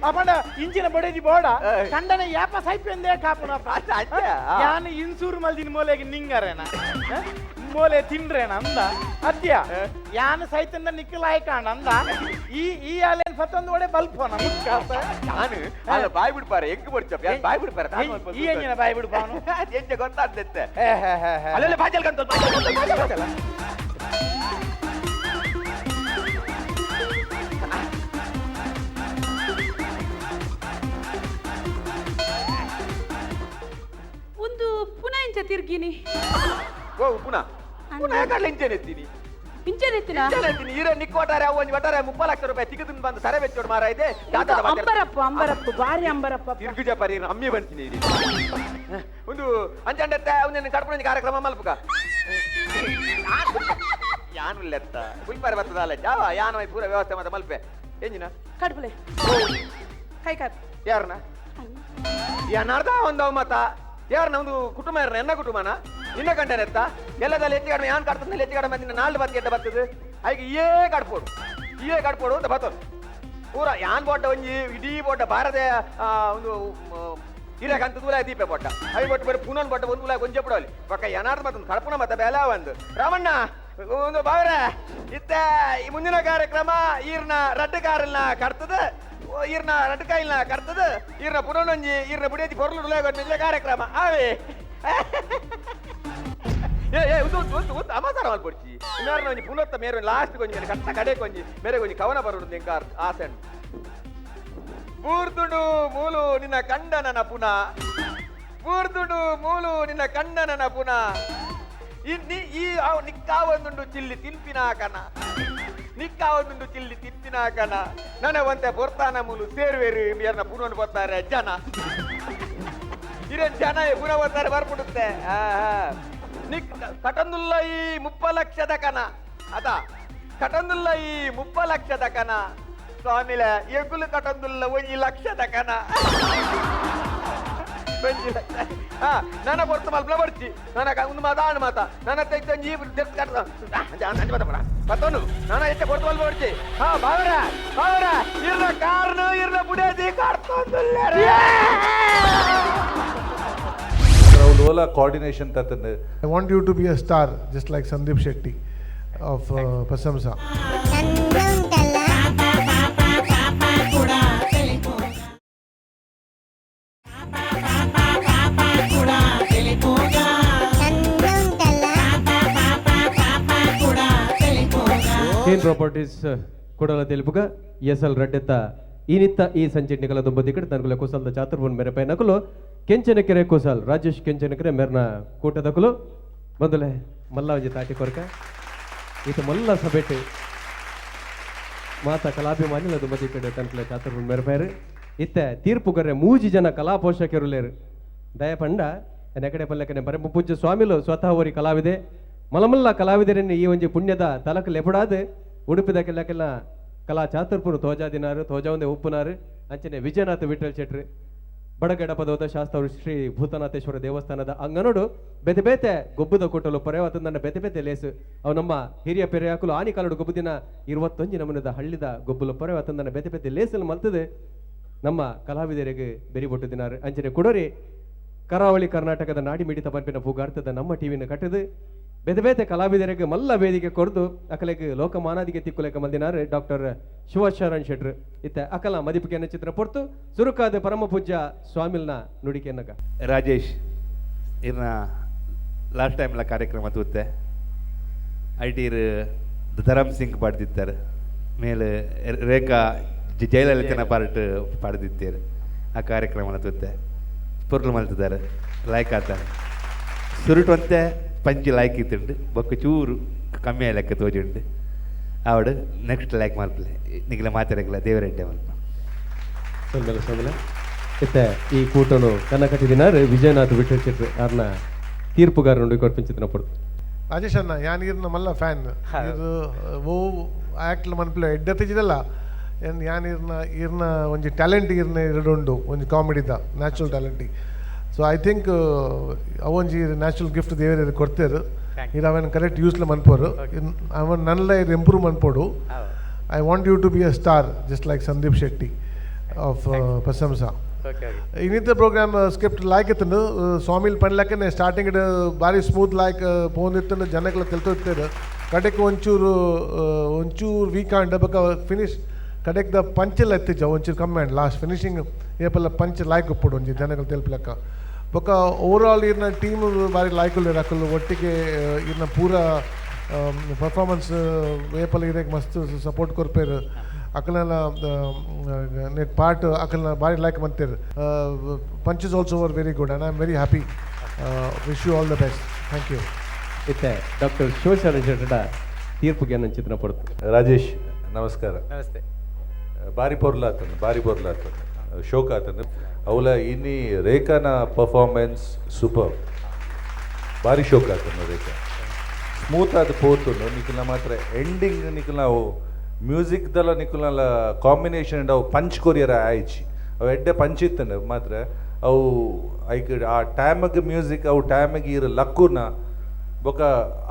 ಅಪಂಡ ಇಂಚಿನ ಬಡೇಜಿ ಬೋಡ ಕಂಡನೆ ಯಾಪ ಸೈಪೆಂದೇ ಕಾಪುನಪ್ಪ. ಯಾನ್ ಇನ್ಸೂರ್ ಮಲ್ದಿನ ಮೋಲೆಗೆ ನಿಂಗರೇನ ಮೋಲೆ ತಿನ್ರೇನ ಅಂದ ಅದ್ಯ ಯಾನ್ ಸೈತಂದ ನಿಕ್ಕಲಾಯ್ ಕಾಂಡ ಅಂದ ಈ ಈ ಅಲೇನ್ ಫತ್ತೊಂದು ಒಡೆ ಬಲ್ಪೋನ. ನಾನು ಅಲ್ಲ ಬಾಯ್ ಬಿಡ್ಪಾರೆ ಎಂಕ್ ಬಡ್ಚಪ್ಪ ಯಾನ್ ಬಾಯ್ ಬಿಡ್ಪಾರೆ. ಈ ಎಂಜಿನ ಬಾಯ್ ಬಿಡ್ಪಾನು? ಎಂಚ ಗೊತ್ತಾಗ್ತದೆ ಅಲ್ಲೆಲ್ಲ ಬಾಜಲ್ ಕಂತ ಬಾಜಲ್ ಕಂತ. ಒಂದು ಪುನಃ ಇಂಚ ತಿರ್ಗಿನಿ. ಓ ಪುನಃ ಪುನಃ ಕಡಲೆ ಇಂಚೆನೆ ಎತ್ತೀನಿ. ಇಂಚೆನೆತ್ತಿನ? ಇಂಚೆನೆ ಎತ್ತೀನಿ ಈರ ನಿಕ್ಕೋಟಾರೆ ಅವು ಒಂಜಿ ಒಟ್ಟಾರೆ 30 ಲಕ್ಷ ರೂಪಾಯಿ ತಿಗದು ಬಂದು ಸರೆ ಬೆಚ್ಚೋಡು ಮಾರ ಇದೆ. ಅಂಬರಪ್ಪ ಅಂಬರಪ್ಪ ಭಾರಿ ಅಂಬರಪ್ಪ. ತಿರ್ಗುಜ ಪರಿ ಅಮ್ಮಿ ಬಂತೀನಿ ಒಂದು ಅಂಚಂಡತ್ತೆ ಅವನ ಕಡ್ಪಣ ಕಾರ್ಯಕ್ರಮ ಮಲ್ಪುಕ ಯಾನು ಲೆತ್ತ ಗುಲ್ಪಾರೆ ಬರ್ತದಲ್ಲ ಜಾವ ಯಾನು ಪೂರ ವ್ಯವಸ್ಥೆ ಮತ್ತೆ ಮಲ್ಪೆ ಎಂಜಿನ. ಕಡ್ಬಲೆ ಕೈ ಕಟ್. ಯಾರನ್ನ ಏನಾರ್ದ ಒಂದು ಮತ ಯಾರನ್ನ ಒಂದು ಕುಟುಂಬ ಯಾರನ್ನ ಎನ್ನ ಕುಟುಂಬನ ನಿನ್ನ ಕಂಡನೆತ್ತ ಎಲ್ಲದಲ್ಲಿ ಹೆಚ್ಚು ಕಡಿಮೆ ಯಾನ್ ಕಟ್ತದ ಹೆಚ್ಚು ಕಡಿಮೆ ನಿನ್ನ ನಾಲ್ಕು ಬತ್ತಿ ಎಡ್ಡ ಬರ್ತದೆ ಐಗೆ ಏ ಕಟ್ಪೋಡು ಏ ಕಟ್ಪೋಡು ಅಂತ ಬರ್ತದೆ ಪೂರ ಯಾನ್ ಬೋಟ ಒಂಜಿ ಇಡೀ ಬೋಟ ಭಾರತ ಒಂದು ಹಿರೇಕಂತ ದೂರ ದೀಪೆ ಬೋಟ I boat ಬರೀ ಪುನನ್ ಬೋಟ ಒಂದು ಉಲಾಯ್ ಒಂಜೆ ಬಿಡೋಲಿ ಪಕ್ಕ ಏನಾರ್ದು ಮತ್ತೊಂದು ಕಡಪುನ ಮತ್ತೆ ಬೇಲೆ ಒಂದು ರಾಮಣ್ಣ ಒಂದು ಬಾವರ ಇತ್ತ ಈ ಮುಂದಿನ ಕಾರ್ಯಕ್ರಮ ಈರ್ನ ರಡ್ಡು ಕಾರಲ್ನ ಕಡ್ತದ ಈರ್ನ ರಡ್ಡು ಕಾಯಿಲ್ನ ಕಡ್ತದ ಈರ್ನ ಪುನೊಂಜಿ ಈರ್ನ ಬುಡಿಯತಿ ಪೊರ್ಲು ಕಾರ್ಯಕ್ರಮ ಆವೇ. ಏ ಏ ಉದ್ದು ಉದ್ದು ಉದ್ದು ಉದ್ದು ಅಮಾಸಾರ ಮಲ್ಪೊಡ್ಚಿ ಮೇರೆ ಒಂಜಿ ಪುನತ್ತ ಮೇರೆ ಲಾಸ್ಟ್ ಕೊಂಜಿ ಮೇರೆ ಕಟ್ಟ ಕಡೆ ಕೊಂಜಿ ಮೇರೆ ಕೊಂಜಿ ಕವನ ಬರುಡು ಎಂಕ ಆಸೆ ಉಂಟು. ಬೂರ್ದುಡು ಮೂಲು ನಿನ್ನ ಕಂಡನನ ಪುನಃ ಬೂರ್ದುಡು ಮೂಲು ನಿನ್ನ ಕಂಡನನ ಪುನಃ ಇನ್ನಿ ಈ ನಿಕ್ಕಾವೊಂದುಂಡು ಚಿಲ್ಲಿ ತಿನ್ಪಿನ ಕನ ನಿಕ್ಕಾವೊಂದುಂಡು ಚಿಲ್ಲಿ ತಿನ್ಪಿನ ಕನ ನನ ಒಂತೆ ಪೊರ್ತಾನ ಮೂಲು ಸೇರುವೇರು ಮೇರ್ನ ಪುನೊಂದು ಪೊತ್ತಾರೆ ಜನ ಇರೇನ್ ಜನ ಪುನಃ ಬರ್ತಾರೆ ಬರ್ಬಿಡುತ್ತೆ. ನಿಕ್ ಕಟಂದುಲ್ಲ ಈ 30 ಲಕ್ಷದ ಕನ ಅದ ಕಟಂದುಲ್ಲ ಈ 30 ಲಕ್ಷದ ಕನ ಸ್ವಾಮಿಲ ಎಗುಲು ಕಟಂದುಲ್ಲ ಒಂಜಿ ಲಕ್ಷದ ಕನ ಒಂಜಿ ಲಕ್ಷ. ಹಾ ನನ್ನ ಪೊರ್ತು ಮಲ್ಪಲ ಬರ್ಚಿ ನನ್ನ ಒಂದು ಮಾತಾಣ ಮಾತ ನನ್ನ ತೆಗ್ದು ಪತ್ತೊಂದು ನನ್ನ ಹೆಚ್ಚ ಪೊರ್ತು ಮಲ್ಪ ಬರ್ಚಿ. ಹಾ ಬಾವರ ಬಾವರ ಇರ್ನ ಕಾರ್ನು ಇರ್ನ ಬುಡೇದಿ ಕರ್ತೊಂದುಲ್ಲ. ಓಲಾ coordination ತತ್ತಂದು. I want you to be a star, just like Sandeep Shetty of Prasamsa. Kane properties Kudala తెలుపుಗ SL ರಡ್ಡೆತ್ತ ಈನಿತ್ತ ಈ ಸಂಚಿಟ್ನಿಕಲ ದುಂಬದಿಕಡೆ ತನಕುಲ ಕುಸಲ್ದ ಚಾತುರ್ವನ್ ಮೇರೆ ಪೈನಕುಲು ಕೆಂಚನಕೆರೆ ಕುಸಲ್ ರಾಜೇಶ್ ಕೆಂಚನಕೆರೆ ಮೇರ್ನ ಕೂಟದಕುಲು ಮೊದಲೇ ಮಲ್ಲಾವಜಿ ತಾಟಿ ಕೊರಕ ಈತ ಮಲ್ಲ ಸಭೆಟ್ ಮಾತ ಕಲಾಭಿಮಾನಿಲ ದುಂಬದಿಕಡೆ ತನಕುಲ ಚಾತುರ್ವನ್ ಮೇರೆ ಪೈರು ಇತ್ತ ತೀರ್ಪುಗರೆ ಮೂಜಿ ಜನ ಕಲಾ ಪೋಷಕರುಲೇರು ದಯಪಂಡ ನೆಕಡೆ ಪಲ್ಲಕನೆ ಪರಮ ಪೂಜ್ಯ ಸ್ವಾಮಿಲು ಸ್ವತಃ ಒರಿ ಕಲಾವಿದೆ ಮಲಮಲ್ಲ ಕಲಾವಿದರನ್ನು ಈ ಒಂಜಿ ಪುಣ್ಯದ ತಲಕ್ ಲೆಪಡಾದ್ ಉಡುಪಿದ ಕೆಲ ಕೆಲ ಕಲಾ ಚಾತುರ್ಪುರು ತೋಜಾದಿನಾರು ತೋಜಾವಂದೆ ಉಪ್ಪುನಾರು ಅಂಚನೆ ವಿಜಯನಾಥ ವಿಠಲ್ ಶೆಟ್ರು ಬಡಗಡಪದೋದ ಶಾಸ್ತ್ರ ಶ್ರೀ ಭೂತನಾಥೇಶ್ವರ ದೇವಸ್ಥಾನದ ಅಂಗನೋಡು ಬೇತೆ ಬೇತೆ ಗೊಬ್ಬುದ ಕೊಟ್ಟಲು ಪರ್ಯಾವತಂದನ್ನ ಬೇತೆ ಬೇತೆ ಲೇಸು ಅವು ನಮ್ಮ ಹಿರಿಯ ಪೆರಿಯಾಕುಲು ಆನಿ ಕಾಲಡು ಗೊಬ್ಬುದಿನ 21 ನಮೂನದ ಹಳ್ಳಿದ ಗೊಬ್ಬುಲು ಪರ್ಯಾವತಂದನ್ನ ಬೇತೆ ಬೇತೆ ಲೇಸಲು ಮಲ್ತದೆ ನಮ್ಮ ಕಲಾವಿದರಿಗೆ ಬೆರಿ ದಿನಾರು ಅಂಚನೆ ಕೊಡೋರಿ ಕರಾವಳಿ ಕರ್ನಾಟಕದ ನಾಡಿ ಮಿಡಿತ ಪಂಪಿನ ಪೂಗಾರ್ತದ ನಮ್ಮ ಟಿವಿನ ಕಟ್ಟದು ಬೇತೆ ಬೇತೆ ಕಲಾವಿದರಿಗೆ ಮಲ್ಲ ವೇದಿಕೆ ಕೊರ್ದು ಅಕಲೆಗೆ ಲೋಕಮಾನಾದಿಗೆ ತಿಕ್ಕುಲೆಕ ಮಲ್ದಿನಾರು ಡಾಕ್ಟರ್ ಶಿವಶರಣ್ ಶೆಟ್ರು ಇತ್ತ ಅಕಲ ಮದಿಪಿಕೆಯನ್ನು ಚಿತ್ರ ಪೊರ್ತು ಸುರುಕಾದ ಪರಮ ಪೂಜ್ಯ ಸ್ವಾಮಿಲ್ನ ನುಡಿಕೆನ್ನಗ. ರಾಜೇಶ್ ಇರ್ನ ಲಾಸ್ಟ್ ಟೈಮ್ಲ ಕಾರ್ಯಕ್ರಮ ತೂತೆ ಐಟೀರ್ ಧರಮ್ ಸಿಂಗ್ ಪಾಡ್ದಿತ್ತಾರೆ ಮೇಲೆ ರೇಖಾ ಜಯಲಲಿತನ ಪಾರ್ಟ್ ಪಾಡ್ದಿತ್ತಾರೆ ಆ ಕಾರ್ಯಕ್ರಮನ ತೂತೆ ಪೊರ್ಲು ಮಲ್ತಿದ್ದಾರೆ ಲೈಕ್ ಆತಾರೆ ಸುರುಟು ಪಂಚಿ ಲೈಕ್ ಇತ್ತುಂಡು ಬೊಕ್ಕ ಚೂರು ಕಮ್ಮಿ ಲೆಕ್ಕ ತೋಜುಂಡು ಆವಡು ನೆಕ್ಸ್ಟ್ ಲೈಕ್ ಮಲ್ಪಲೆ ನಿಗಲ ಮಾತಾಡಕ್ಲ ದೇವರೆಡ್ಡೆ ಮಲ್ಪ. ಸೊಲ್ಮೆಲೆ ಸೊಲ್ಮೆಲೆ ಇತ್ತ ಈ ಕೂಟನು ಕನ್ನ ಕಟ್ಟಿದಿನಾರು ವಿಜಯನಾಥ್ ವಿಠಲ್ ಶೆಟ್ರು ಆರ್ನ ತೀರ್ಪುಗಾರ నుండి ಕೊರ್పింಚಿನ ಪೊರ್ತು. ರಾಜೇಶ್ ಅಣ್ಣ ಯಾನ್ ಈರ್ನ ಮಲ್ಲ ಫ್ಯಾನ್ ಇರು ಓ ಆ್ಯಕ್ಟ್ಲ ಮನ್ಪುಲೆ ಎಡ್ಡೆ ಏನ್ ಯಾನ್ ಈರ್ನ ಈರ್ನ ಒಂಜಿ ಟ್ಯಾಲೆಂಟ್ ಈರ್ನ ಎರಡು ಒಂಜಿ ಕಾಮಿಡಿದ natural talent. So I think ಅವೊಂಜಿ natural gift ದೇವರ ಕೊಡ್ತೇರು ಇದು ಅವನ್ ಕರೆಕ್ಟ್ ಯೂಸ್ಲ ಮನ್ಪೋರು ಅವನ್ ನನ್ಲ ಇದು improve ಮನ್ಪೋಡು. I want you to be a star just like Sandeep Shetty of Prasamsa. ಇನ್ನಿತರ ಪ್ರೋಗ್ರಾಮ್ ಸ್ಕ್ರಿಪ್ಟ್ ಲಾಯ್ಕ್ ಇತ್ತು ಸ್ವಾಮಿಲ್ ಪನ್ಲಕ್ಕನೆ ಸ್ಟಾರ್ಟಿಂಗ್ ಭಾರಿ ಸ್ಮೂತ್ ಲಾಯ್ಕ್ ಪೋಂದಿತ್ತು ಜನಗಳ ತೆಲ್ತಿರ್ತಾರೆ ಕಡೆಗೆ ಒಂಚೂರು ಒಂಚೂರು ವೀಕ್ ಆಂಡ್ ಬೊಕ ಫಿನಿಶ್ ಕಡೆಗೆ ದ ಪಂಚೆಲ್ಲ ಎತ್ತಿಜ್ಜ ಒಂಚೂರು ಕಮ್ಮಿ and last finishing ಏಪಲ್ಲ punch ಲಾಯ್ಕ್ ಉಪ್ಪುಡು ಒಂಜಿ ಜನಗಳು ತೆಲ್ಪಲಕ್ಕ ಬೊಕ ಓವರ್ ಆಲ್ ಇರ್ನ ಟೀಮ್ ಭಾರಿ ಲಾಯ್ಕ್ ಅಕುಲು ಒಟ್ಟಿಗೆ ಇರ್ನ ಪೂರ ಪರ್ಫಾರ್ಮೆನ್ಸ್ ಏಪಲ್ ಇರೇಗ್ ಮಸ್ತ್ ಸಪೋರ್ಟ್ ಕೊರ್ಪೇರು ಅಕಲ್ನ ನೆಟ್ ಪಾರ್ಟ್ ಅಕಲ್ನ ಭಾರಿ like ಮಂತೇರು. Punches also are very good and I am very happy. Wish you all the best. Thank you. ಇತ್ತೆ ಡಾಕ್ಟರ್ ಶಿವಶರಣ ಶೆಟ್ಟಡ ತೀರ್ಪುಗೆ ಚಿತ್ರ ಪೊರ್ತು. ರಾಜೇಶ್ ನಮಸ್ಕಾರ. ನಮಸ್ತೆ. ಬಾರಿ ಪೊರ್ಲಾತನು ಬಾರಿ ಪೊರ್ಲಾತನು ಶೋಕ ಆತನು ಅವಲ ಇನ್ನಿ ರೇಖಾನ ಪರ್ಫಾರ್ಮೆನ್ಸ್ ಸೂಪರ್ ಬಾರಿ ಶೋಕ ಆತನು ರೇಖಾ ಸ್ಮೂತ್ ಆದ ಪೋತುನು ನಿಕುಲ್ನ ಮಾತ್ರ ಎಂಡಿಂಗ್ ನಿಕುಲ್ನ ಅವು ಮ್ಯೂಸಿಕ್ ದಲ ನಿಕುಲ್ನ ಕಾಂಬಿನೇಷನ್ ಅವು ಪಂಚ್ ಕೊರಿಯರ ಆಯ್ಚಿ ಅವು ಎಡ್ಡೆ ಪಂಚ್ ಇತ್ತನು ಮಾತ್ರ ಅವು ಐಕ್ ಆ ಟೈಮಿಗೆ ಮ್ಯೂಸಿಕ್ ಅವು ಟೈಮಿಗೆ ಇರು ಲಕ್ಕುನ ಬೊಕ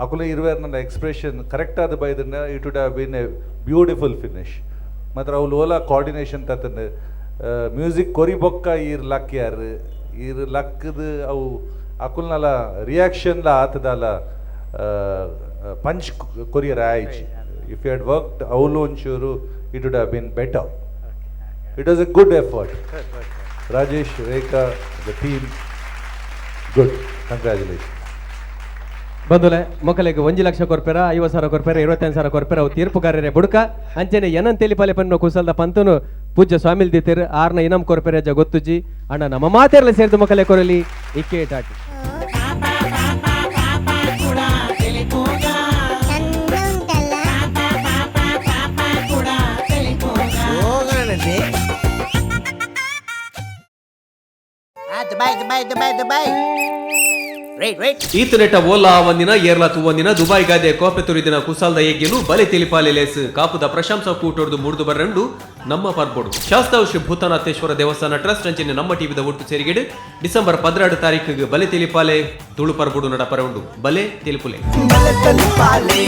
ಅಕುಲ ಇರುವೇರ್ನ ಎಕ್ಸ್ಪ್ರೆಷನ್ ಕರೆಕ್ಟ್ ಆದ ಬೈದನ್ನ it would have been a beautiful finish. ಮಾತ್ರ ಅವ್ಲು ಓಲಾ ಕೋಆರ್ಡಿನೇಷನ್ ತತ್ತಂದು ಮ್ಯೂಸಿಕ್ ಕೊರಿ ಬೊಕ್ಕ ಈರ್ ಲಕ್ ಯಾರು ಈರ್ ಲಕ್ಕದು ಅವು ಅಕುಲ್ನಲ ರಿಯಾಕ್ಷನ್ಲ ಆತದಲ್ಲ ಪಂಚ್ ಕೊರಿಯರ್ ಆಯ್ಚಿ. If you had worked ಅವಲು ಒಂಚೂರು it would have been better. It was a good effort. Rajesh, Rekha, the team, good. Congratulation. ಬಂದುಲೆ ಮೊಕಲೆಗೆ 1 ಲಕ್ಷ ಕೊರ್ಪೆರ 50,000 ಕೊರ್ಪೆರ 25,000 ಕೊರ್ಪೆರ ಅವು ತೀರ್ಪುಗಾರರೇ ಬುಡ್ಕ ಅಂಚನೆ ಏನಂತ ತೆಲಿಪಾಲೆ ಪನ್ನು ಕುಸಲ್ದ ಪಂತನು ಪೂಜ್ಯ ಸ್ವಾಮಿಲ್ ದಿತೇರು ಆರ್ನ ಇನಂ ಕೊರ್ಪೆರ ಜ ಗೊತ್ತುಜಿ ಅಣ್ಣ ನಮ್ಮ ಮಾತೆರ್ಲ ಸೇರಿದ ಮೊಕಲೆ ಕೊರಲಿ ಇಕ್ಕೆ ಟಾಟಿ. Dubai Dubai Dubai Dubai right right ಈತನೆಟ ಓಲಾ ಒಂದಿನ ಏರ್ಲಾ ತೂವೊಂದಿನ ದುಬೈ ಗಾದೆ ಕೋಪೆ ತುರಿದಿನ ಕುಸಾಲ್ದ ಯಜ್ಞನು ಬಲೆ ತಿಳಿಪಾಲೆ ಲೇಸ್ ಕಾಪುದ ಪ್ರಶಂಸ ಕೂಟೊಡ್ದು ಮುಡ್ದು ಬರಂಡು ನಮ್ಮ ಪರ್ಬೋಡು ಶಾಸ್ತಾವ್ ಶ್ರೀ ಭೂತನಾಥೇಶ್ವರ ದೇವಸ್ಥಾನ ಟ್ರಸ್ಟ್ ಅಂಚಿನ ನಮ್ಮ ಟಿವಿದ ಒಟ್ಟು ಸೇರಿಗೆಡು ಡಿಸೆಂಬರ್ 12 ತಾರೀಕಿಗೆ ಬಲೆ ತಿಳಿಪಾಲೆ ತುಳು ಪರ್ಬೋಡು ನಡಪರ ಉಂಡು ಬಲೆ ತಿಳಿಪುಲೆ. ಬಲೆ ತಿಳಿಪಾಲೆ.